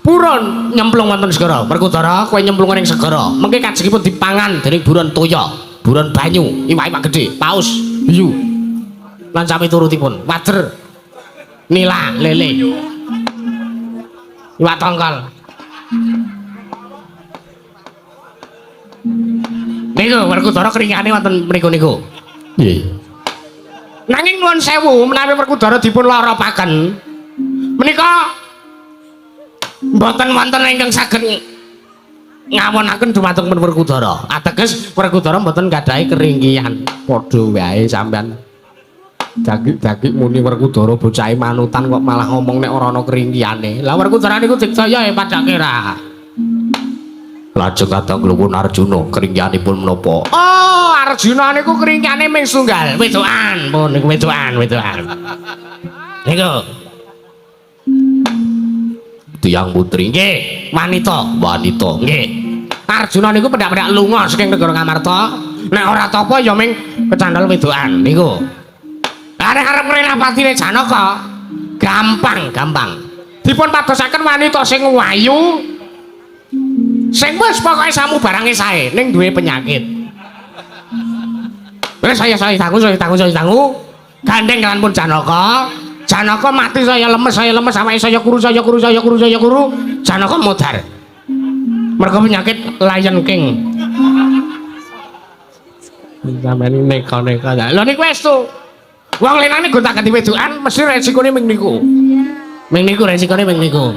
purun nyemplung wonten segara. Werkudara kowe nyemplung ning segara. Mengke kajengipun dipangan dening buron toya, buron banyu, iwak-iwak gedhe, paus, hiu. Lan sami turutipun, wader, nila, lele. Iwak tongkol. Niku Werkudara keringane wonten mriku niku. Nggih. Nanging nuwun sewu menawi Werkudara dipun loropaken menika mboten wonten ingkang saged ngawonaken dumateng pun Werkudara. Ateges Werkudara mboten gadhahi keringkian. Padha wae sampean dagik-dagik muni Werkudara bocahe manutan kok malah ngomong nek ora ana keringkiane. Lah Werkudara niku diksaya e padake ra. Lajeng kadang kluwun Arjuna keringkianipun menapa? Oh, Arjuna niku keringkiane ming setunggal, wedokan. Pun niku wedokan, wedokan. Niku. Tiyang putri nggih, wanita, wanita nggih. Arjuna niku pendak-pendak lunga saking negara Ngamarta. Nek ora tapa ya ming kecandhel wedokan niku. Lah nek arep ngrenah patine Janaka, gampang, gampang. Dipun padosaken wanita sing wayu, sing wis pokoke samubarange sae ning duwe penyakit. Wis saya saya tangu, saya tangu, saya tangu. Gandeng kan pun Janaka. Janaka mati saya lemes, awake saya kuru, saya kuru, saya kuru, saya kuru. Janaka modar. Mergo penyakit Lion King. Sampeyan neka-neka. Lho niku estu. Wong lenane gonta-ganti wedokan mesti resikone ming niku. Ming niku resikone ming niku.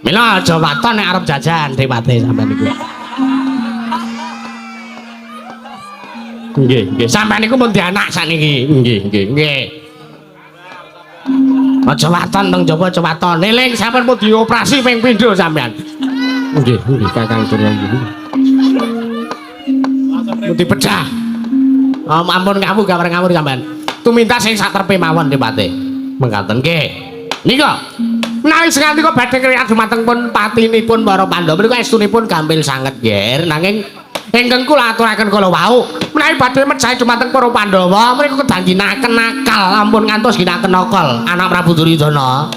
Mila aja waton nek arep jajan dewate sampean niku. Nggih, nggih. Sampean niku pun dianak sakniki. Nggih, nggih, nggih. Aja waton teng jaba aja waton. Eling sampean pun dioperasi ping pindho sampean. Nggih, nggih Kakang Surya nggih. Pun dipecah. Oh, ampun ngawur gawar ngawur sampean. Tuminta sing sak trepe mawon dewate. Mengkaten nggih. Nika menawi sengandika badhe ngriyat dumateng pun patinipun para Pandhawa menika estunipun gampil sanget nger nanging ingkang kula aturaken kala wau menawi badhe mejahi dumateng para Pandhawa menika kedah ginakaken akal ampun ngantos ginakaken akal anak Prabu Duryudana.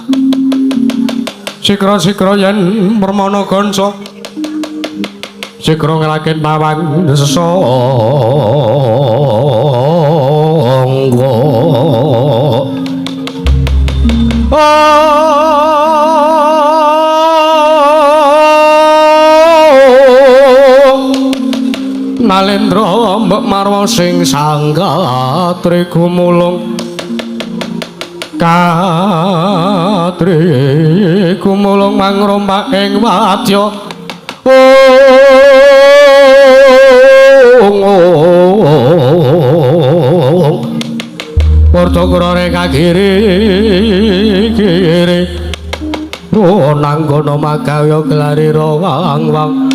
Sikra-sikra yen permana kanca sikra nglaken pawang sesangga. Nalendra mbok marwa sing sanggatri gumulung katri gumulung mangrompak ing wadya. Warta kurare kagiri kiri nanggono makawya gelari rawang-wang.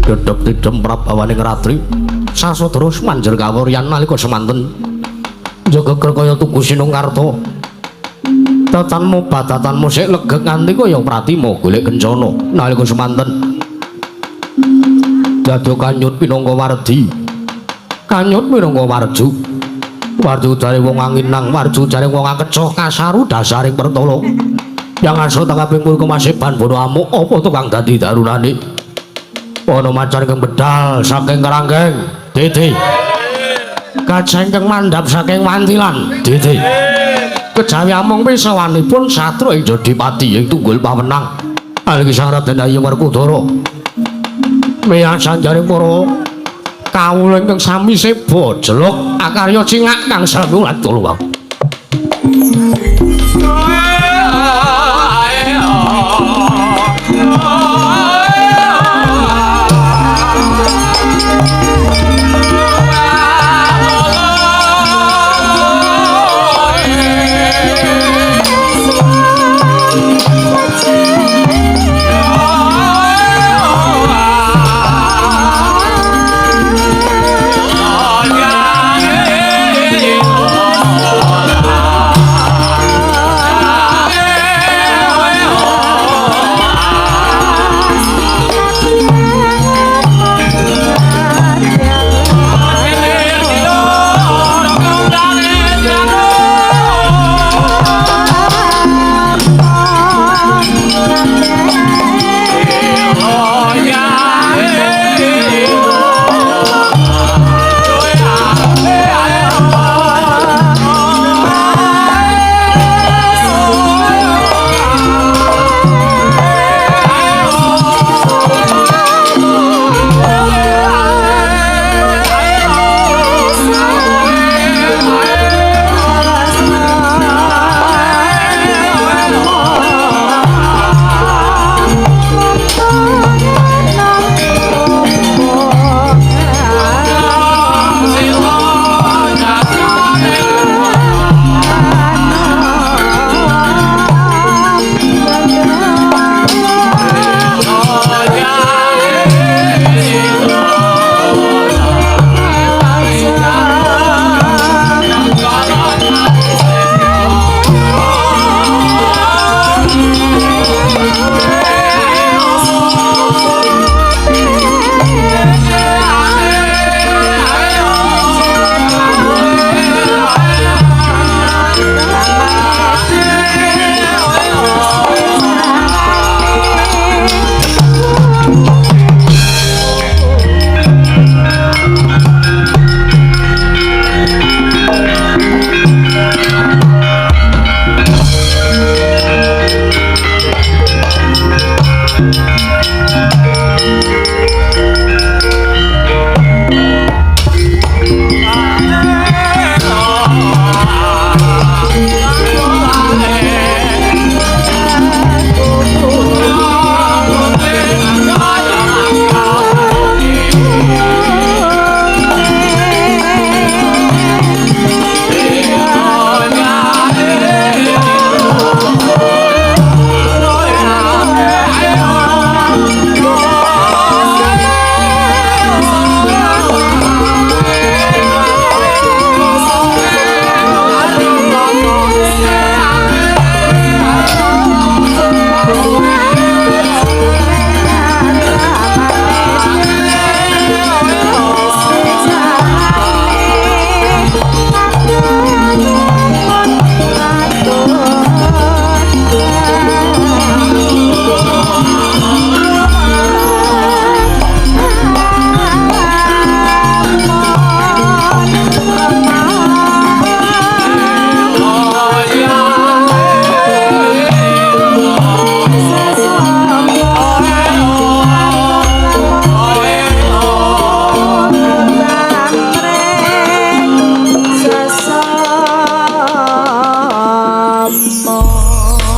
Dedep tidem prabawaning ratri sasodara manjer kawuryan nalika semanten jaga kaya tugu Sinungkarta. Tatanmu batatanmu sik legek nganti kaya pratima golek kencana nalika semanten. Dadi kanyut pinangka wardi, kanyut minangka warju. Warju jare wong anginang, warju jare wong akecoh kasaru dasaring pertala. Yang aso tangkaping purka masiban bono amuk apa tukang dadi darunane. Ana macan ingkang bedal saking kerangkeng, dede. Gajah ingkang mandhap saking wantilan, dede. Kejawi amung pisawanipun satru ing Jodipati ing tunggul pawenang. Algi Raden Ayu Werkudara. Miyang sanjaring para kawula ingkang sami seba jeluk akarya cingak kang sami ulat kula.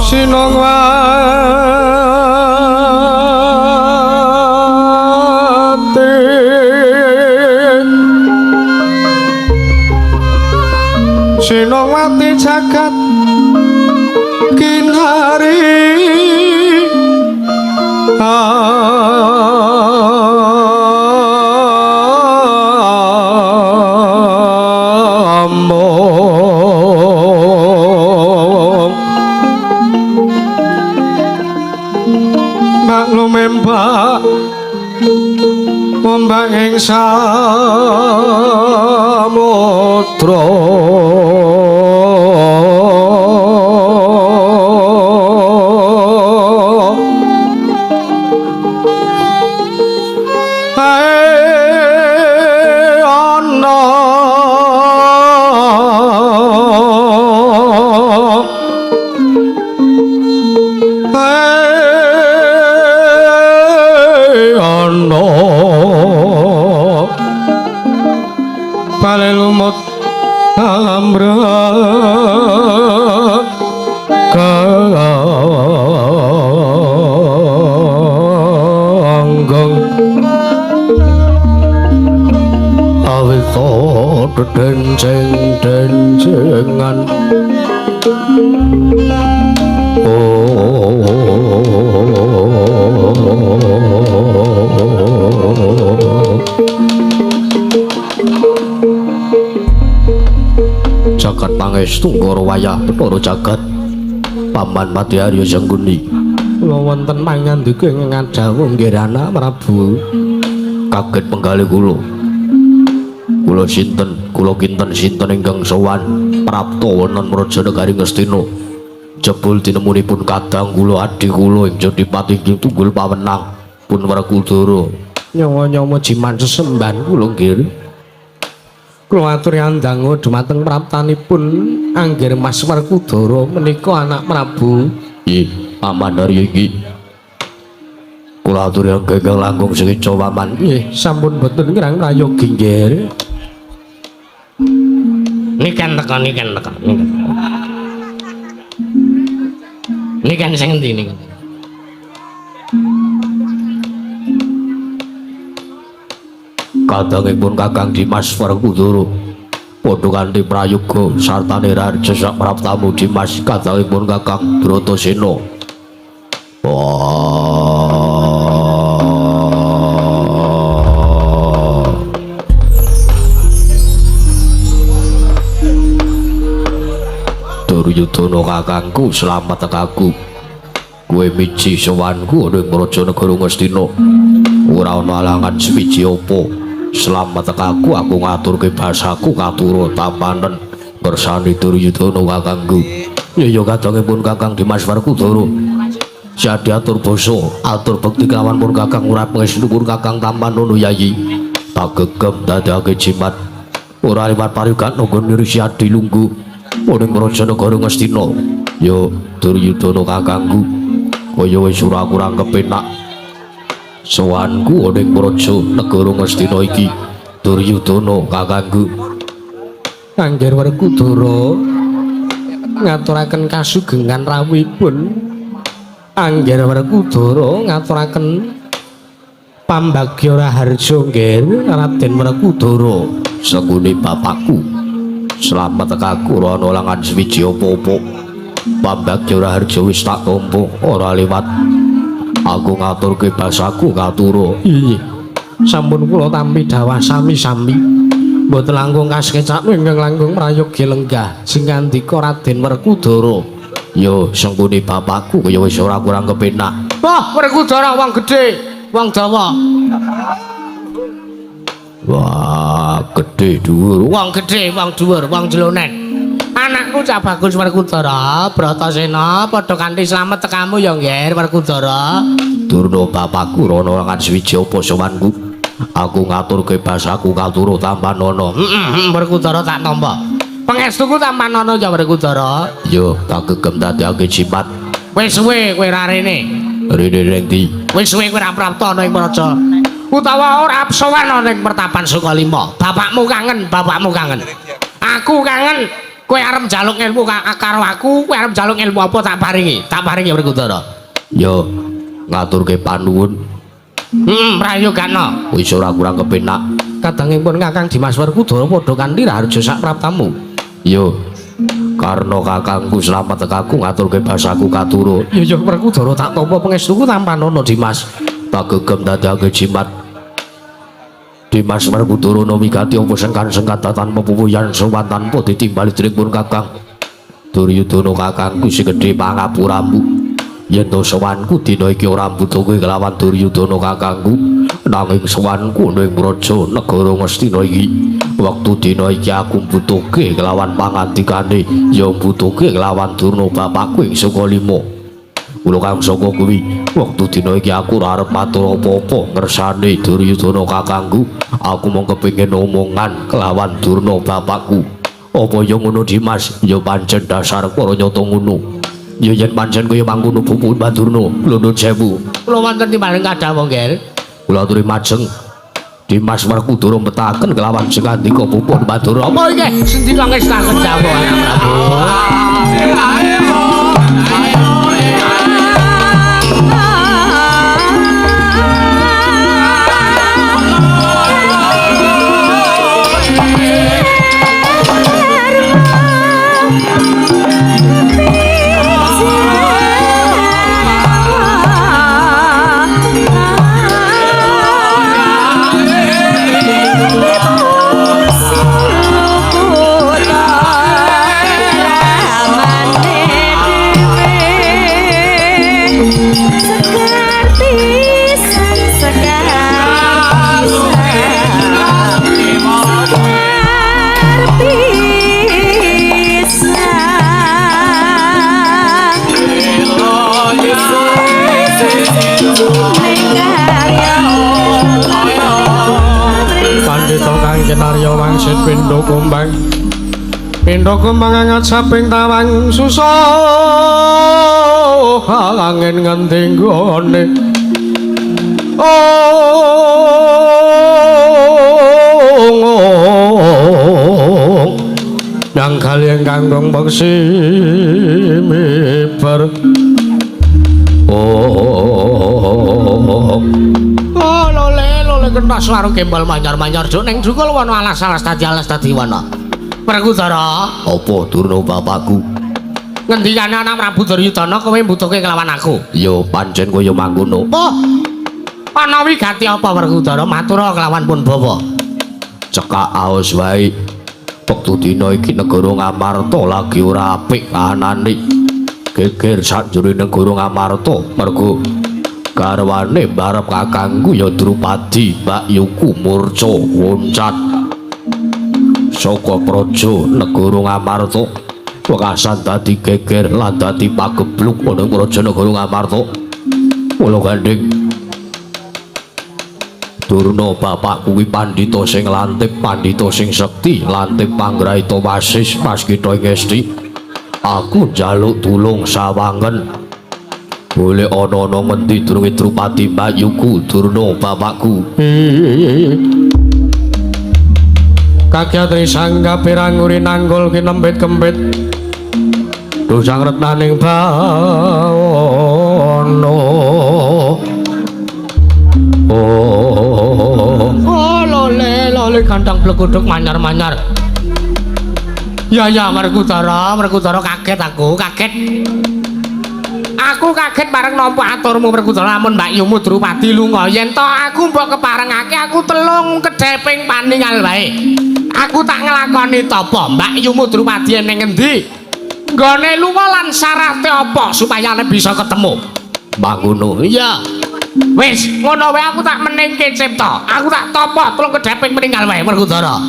Sinongwati Sinongwati jagat kinari among maklum mbak ing samudra ae ana ae ana bale lumut amrek kanggong awit denceng-dencengan Jagat pangestu ngoro wayah Bathara jagat Paman Mati Arya Sengkuni. Kula wonten pangandika ingkang ngadhawuh nggih anak Prabu. Kaget penggalih kula. Kula sinten, kula kinten sinten ingkang sowan prapta wonten Praja Negari Ngastina. Jebul tinemunipun kadang kula adhi kula ing Jodipati tunggul pawenang pun Werkudara. Nyawa-nyawa jiman sesembahan kula nggih. Kula aturi andango dumateng praptanipun Angger Mas Werkudara menika anak Prabu. Nggih, Paman Arya iki. Kula aturi ingkang langkung sekeca Paman. Nggih, sampun boten kirang prayogi nggih. Niken teka, niken teka, niken. Niken sing endi niken? Kadangipun Kakang Dimas Werkudara padha kanthi prayoga sartane raja sak praptamu Dimas kadangipun Kakang Bratasena. Duryudana kakangku slamet tekaku. Kowe miji sowanku ning Praja Negara Ngastina. Ora ana alangan sewiji apa. Slamet tekaku aku ngaturke basaku katura tampanen ngersani Duryudana kakangku. Ya kadangipun Kakang Dimas Werkudara. Jadi atur basa, atur bekti kelawan pun Kakang ora pangestu pun Kakang tampanono Yayi. Pagegem dadake jimat. Ora liwat pariyugan nanggon nirisi adi lungguh ning Praja Negara Ngastina. Ya Duryudana kakangku, kaya wis ora kurang kepenak sowanku ning Praja Negara Ngastina iki. Duryudana kakangku. Angger Werkudara ngaturaken kasugengan rawuhipun. Angger Werkudara ngaturaken pambagya raharja nggih Raden Werkudara. Senggone bapakku. Slamet tekaku ora ana langan sewiji apa-apa. Pambagya raharja wis tak tampa ora liwat. Aku ngaturke basaku katura. Iya. Sampun kula tampi dawah sami-sami. Mboten langkung kasekecak ingkang langkung prayogi lenggah sing ngandika Raden Werkudara. Ya sengkune bapakku kaya wis ora kurang kepenak. Wah, Werkudara wong gedhe, wong dawa. Wah, gedhe dhuwur. Wong gedhe, wong dhuwur, wong jlonen. Anakku Cak Bagus Werkudara, Bratasena padha kanthi slamet tekamu ya nggih Werkudara. Durna bapakku rono langan suwiji apa sowanku. Aku ngaturke basaku katura tampanono. Heeh, Werkudara tak tampa. Pangestuku tampanono ya Werkudara. Yo, tak gegem dadekake jimat. Wis suwe kowe ra rene. Rene ning ndi? Wis suwe kowe ra prapta ana ing praja. Utawa ora sowan ana ing Pertapan Sukalima. Bapakmu kangen, bapakmu kangen. Aku kangen. Kowe arep njaluk ilmu karo aku, kowe arep njaluk ilmu apa tak paringi? Tak paringi Werkudara. Yo ngaturke panuwun. Prayogana. Wis ora kurang kepenak. Kadangipun Kakang Dimas Werkudara padha kanthi raharja sak praptamu. Yo karna kakangku slamet tekaku ngaturke basaku katura. Ya ya Werkudara tak tampa pangestuku tampanana Dimas. Tak gegem dadake jimat. Dimas Werkudara wigati apa sengkan-sengkan tanpa pupuyan sowan tanpa ditimbali dening pun Kakang. Duryudana kakangku sing gedhe pangapuramu. Yen to sowanku dina iki ora mbutuhke kelawan Duryudana kakangku, nanging sowanku ning praja negara Ngastina iki. Wektu dina iki aku mbutuhke kelawan pangandikane, ya mbutuhke kelawan Durna bapakku ing Sukalima. Kula kang saka kuwi, wektu dina iki aku ora arep matur apa-apa ngersane Duryudana kakangku. Aku mung kepengin omongan kelawan Durna bapakku. Apa ya ngono Dimas? Ya pancen dasar para nyata ngono. Ya yen pancen kaya mangkono pupun Durna, kula nuwun sewu. Kula wonten timbaling kadhawuh, Nggih. Kula aturi majeng. Dimas Werkudara metaken kelawan sengandika pupun Durna. Apa iki? Sendika ngestaken dawuh Anak Prabu. Pandhita kang kinarya wangsit pindha kumbang. Pindha kumbang angacaping tawang susah angin ngendi nggone. Oh, yang kali ingkang peksi miber. Oh, oh lole lole kena suara gembal manyar-manyar juk ning jukul wana alas-alas dadi alas dadi wana. Werkudara, apa Durna bapakku? Ngendikane anak Prabu Duryudana kowe mbutuhke kelawan aku? Ya pancen kaya mangkono. Oh. Ana wigati apa Werkudara matura kelawan pun bawa? Cekak aos wae. Wektu dina iki negara Ngamarta lagi ora apik kahanane. Geger sakjroning negara Ngamarta mergo garwane barep kakangku ya Drupadi Mbakyuku murca woncat saka praja negara Ngamarta. Wekasan dadi geger lan dadi pagebluk ana ing praja negara Ngamarta. Mula gandeng Durna bapak kuwi pandhita sing lantip, pandhita sing sekti, lantip panggraita wasis paskitha ing esti. Aku njaluk tulung sawangen. Boleh ana-ana ngendi durunge Drupadi Mbakyuku Durna bapakku. Kakyatri sangga piranguri nanggul kinembit kembit. Dosang retnaning bawana. Oh, oh lole lole gandang bleguduk manyar-manyar. Ya ya Werkudara, Werkudara kaget aku, kaget. Aku kaget bareng nampa aturmu Werkudara lamun mbakyumu Drupadi lunga. Yen to aku mbok keparengake aku telung kedheping paningal wae. Aku tak nglakoni tapa mbakyumu Drupadi ning ngendi? Nggone lunga lan syarate apa supaya bisa ketemu? Mangkono. Iya. Wis, ngono wae aku tak meningke cipta. Aku tak tapa telung kedheping meninggal wae Werkudara.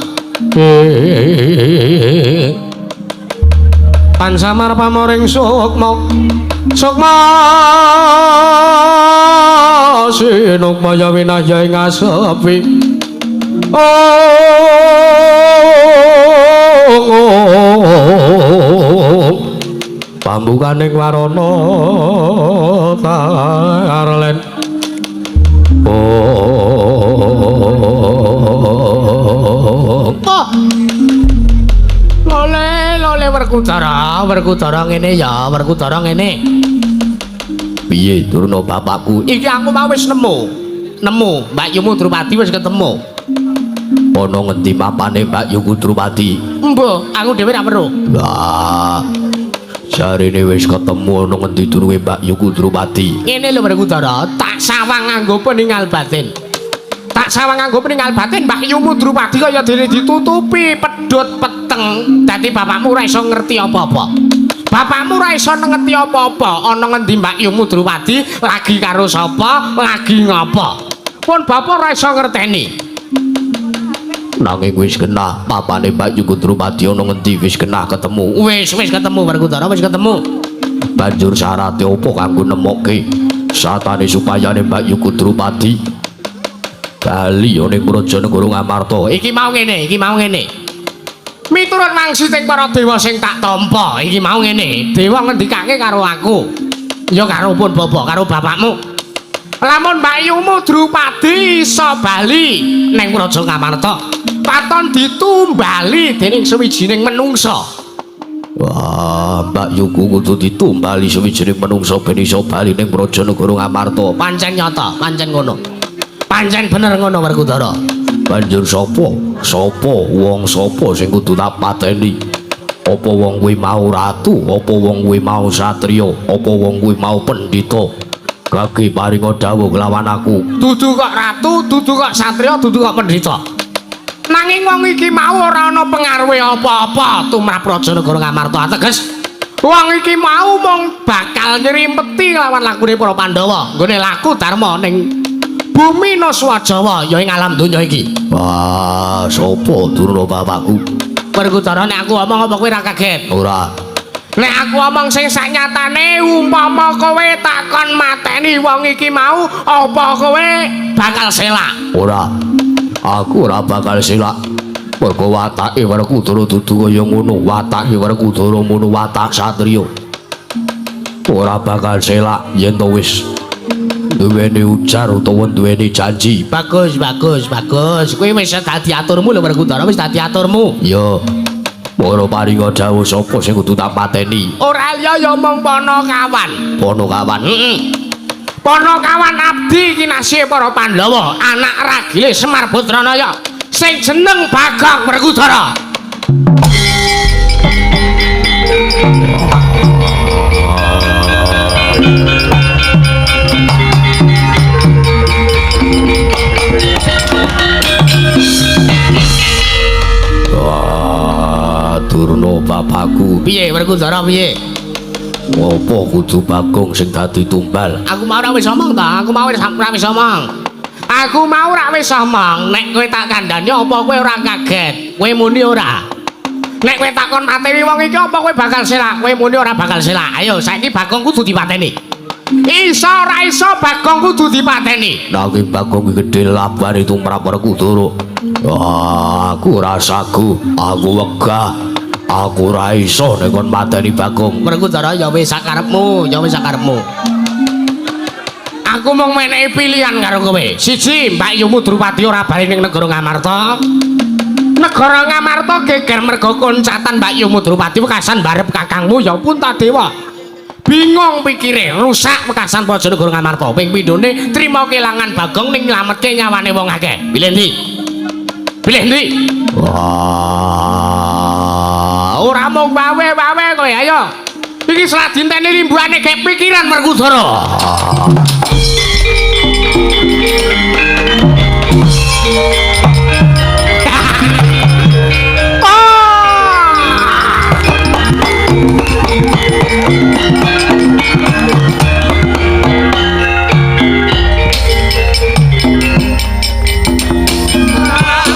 Pansamar pamoring sukma. Sukma sinukma ya winahya ing asepi. Oh, pambukaning warana tarlen. Oh. Lole lole Werkudara, Werkudara ngene ya, Werkudara ngene. Piye Durna bapakku? Iki aku mau wis nemu. Nemu, Mbak Yumu Drupadi wis ketemu. Ana ngendi mapane Mbak Yuku Drupadi? Embuh, aku dhewe ra weruh. Lah, jarene wis ketemu ana ngendi durunge Mbak Yuku Drupadi? Ngene lho Werkudara, tak sawang nganggo peninggal batin. Tak sawang nganggo peninggal batin Mbak Yumu Drupadi kaya dene ditutupi pedhot peteng. Dadi bapakmu ora iso ngerti apa-apa. Bapakmu ora iso ngerti apa-apa ana ngendi Mbak Yumu Drupadi lagi karo sapa, lagi ngapa. Pun bapak ora iso ngerteni. Nanging wis genah papane Mbak Yuku Drupadi ana ngendi wis genah ketemu. Wis wis ketemu Werkudara, wis ketemu. Banjur syarate opo kanggo nemokke satane supayane Mbak Yuku Drupadi bali ana ing Praja Negara Ngamarta? Iki mau ngene, iki mau ngene. Miturut wangsiting para dewa sing tak tampa, iki mau ngene. Dewa ngendikake karo aku. Ya karo pun bapak, karo bapakmu. Lamun Mbak Yumu Drupadi iso bali ning Praja Ngamarta, paton ditumbali dening suwijining menungsa. Wah, Mbak Yuku kudu ditumbali suwijining menungsa ben iso bali ning Praja Negara Ngamarta. Pancen nyata, pancen ngono. Pancen bener ngono Werkudara. Banjur sapa? Sapa wong sapa sing kudu tak pateni? Apa wong kuwi mau ratu? Apa wong kuwi mau satriya? Apa wong kuwi mau pendhita? Gage paringa dawuh kelawan aku. Dudu kok ratu, dudu kok satriya, dudu kok pendhita. Nanging wong iki mau ora ana pengaruhe apa-apa tumrap Praja Negara Ngamarta. Ateges wong iki mau mung bakal nyrimpeti lawan lakune para Pandhawa, nggone laku dharma ning bumi Nuswa Jawa ya ing alam donya iki. Wah, sapa Durna bapakku? Werkudara nek aku omong apa kowe ora kaget? Ora. Nek aku omong sing saknyatane umpama kowe takon mateni wong iki mau apa kowe bakal selak? Ora. Aku ora bakal selak. Mergo watake Werkudara dudu kaya ngono, watake Werkudara ngono watak satriya. Ora bakal selak yen to wis duweni ujar utawa duweni janji. Bagus, bagus, bagus. Kowe wis dadi aturmu lho Werkudara, wis dadi aturmu. Ya. Para paringa dawuh sapa sing kudu tak pateni? Ora liya ya mung Panakawan. Panakawan. Heeh. Panakawan abdi kinasihe para Pandhawa, anak ragile Semar Putranaya sing jeneng Bagong Werkudara. Durna bapakku. Piye Werkudara piye? Apa kudu Bagong sing dadi tumbal? Aku mau ora wis omong ta, aku mau ora wis omong. Aku mau ora wis omong, nek kowe tak kandhani apa kowe ora kaget? Kowe muni ora? Nek kowe takon mateni wong iki apa kowe bakal selak? Kowe muni ora bakal selak. Ayo saiki Bagong kudu dipateni. Iso ora iso Bagong kudu dipateni. Nanging Bagong iki gedhe labane tumrap Werkudara. Wah, aku ora sagu, aku wegah. Aku ora iso nek kon mateni Bagong. Werkudara ya wis sakarepmu, ya wis sakarepmu. Aku mung menehi pilihan karo kowe. Siji, Mbak Yumu Drupadi ora bali ning negara Ngamarta. Negara Ngamarta geger mergo koncatan Mbak Yumu Drupadi wekasan barep kakangmu ya Puntadewa. Bingung pikire, rusak wekasan Praja Negara Ngamarta. Ping pindhone trima kelangan Bagong ning nylametke nyawane wong akeh. Pilih ndi? Pilih ndi? Wah, ora mung wawe-wawe kowe, ayo. Iki selak dinteni limbuhane gek pikiran Werkudara.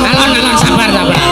Alon-alon sabar, sabar.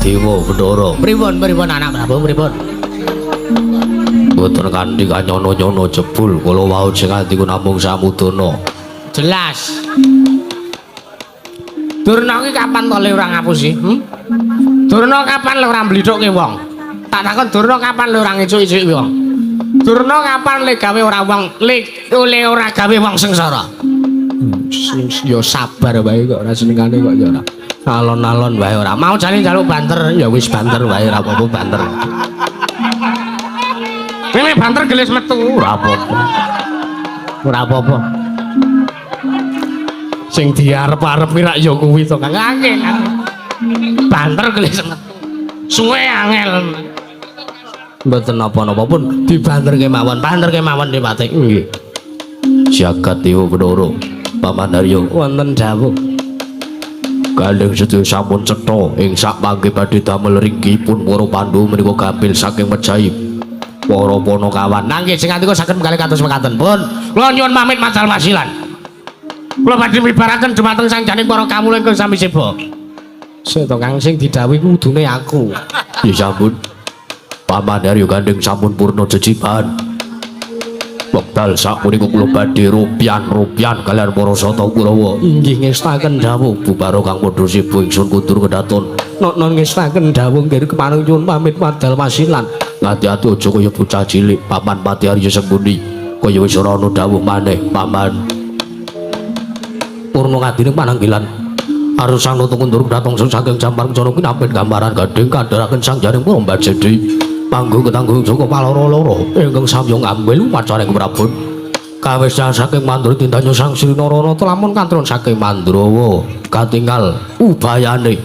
Dewa Bathara. Pripun pripun anak Prabu pripun? Mboten kanthi kanyono-nyono jebul kula wau sing atiku namung samudana. Jelas. Durna ki kapan to le ora ngapusi? Hmm? Durna kapan le ora mblithukke wong? Tak takon Durna kapan le ora ngicuki-icuki wong? Durna kapan le gawe ora wong le le ora gawe wong sengsara? Ya sabar wae kok ora senengane kok ya ora. Alon-alon wae ora. Mau jane njaluk banter ya wis banter wae ora apa-apa banter. Mene banter gelis metu ora apa-apa. Ora apa-apa. Sing diarep-arep ki rak ya kuwi to Kang. Akeh kan. Banter gelis metu. Suwe angel. Mboten napa-napa pun dibanterke mawon, banterke mawon Dipati. Nggih. Jagat Dewa Bathara. Paman Haryo Wonten dawuh. Gandeng sedaya sampun cetha ing sak mangke badhe damel ringgipun para Pandhawa menika gampil saking mejahi para Panakawan. Nah nggih sing atiku saged menggalih kados mekaten pun. Kula nyuwun pamit madal wasilan. Kula badhe mibaraken dumateng sanjaning para kawula ingkang sami seba. Sik to Kang, sing didhawuhi kudune aku. Nggih sampun. Paman Haryo Gandeng sampun purna jejiban. Wekdal sapunika kula badhe rupian-rupian kalian para sata Kurawa. Inggih ngestaken Dawuh bubaro kang padha sibuk ingsun kundur kedaton. Noknon ngestaken dawuh nggih kepareng nyuwun pamit madal wasilan. Ati-ati aja kaya bocah cilik. Paman Pati Arya Sengkuni kaya wis ora ana dawuh maneh, Paman. Purna ngadine pananggilan Arusang nutung kundur dateng saking Jampar Kencana kinapit gambaran gading kandharaken sang jaring para mbajedi. Panggung ketanggung Joko paloro-loro ingkang samya ngambil upacara ing Prabon. Kawis saking Mandura tindanya Sang Sri Nararata lamun kantron saking Mandrawa katingal ubayane.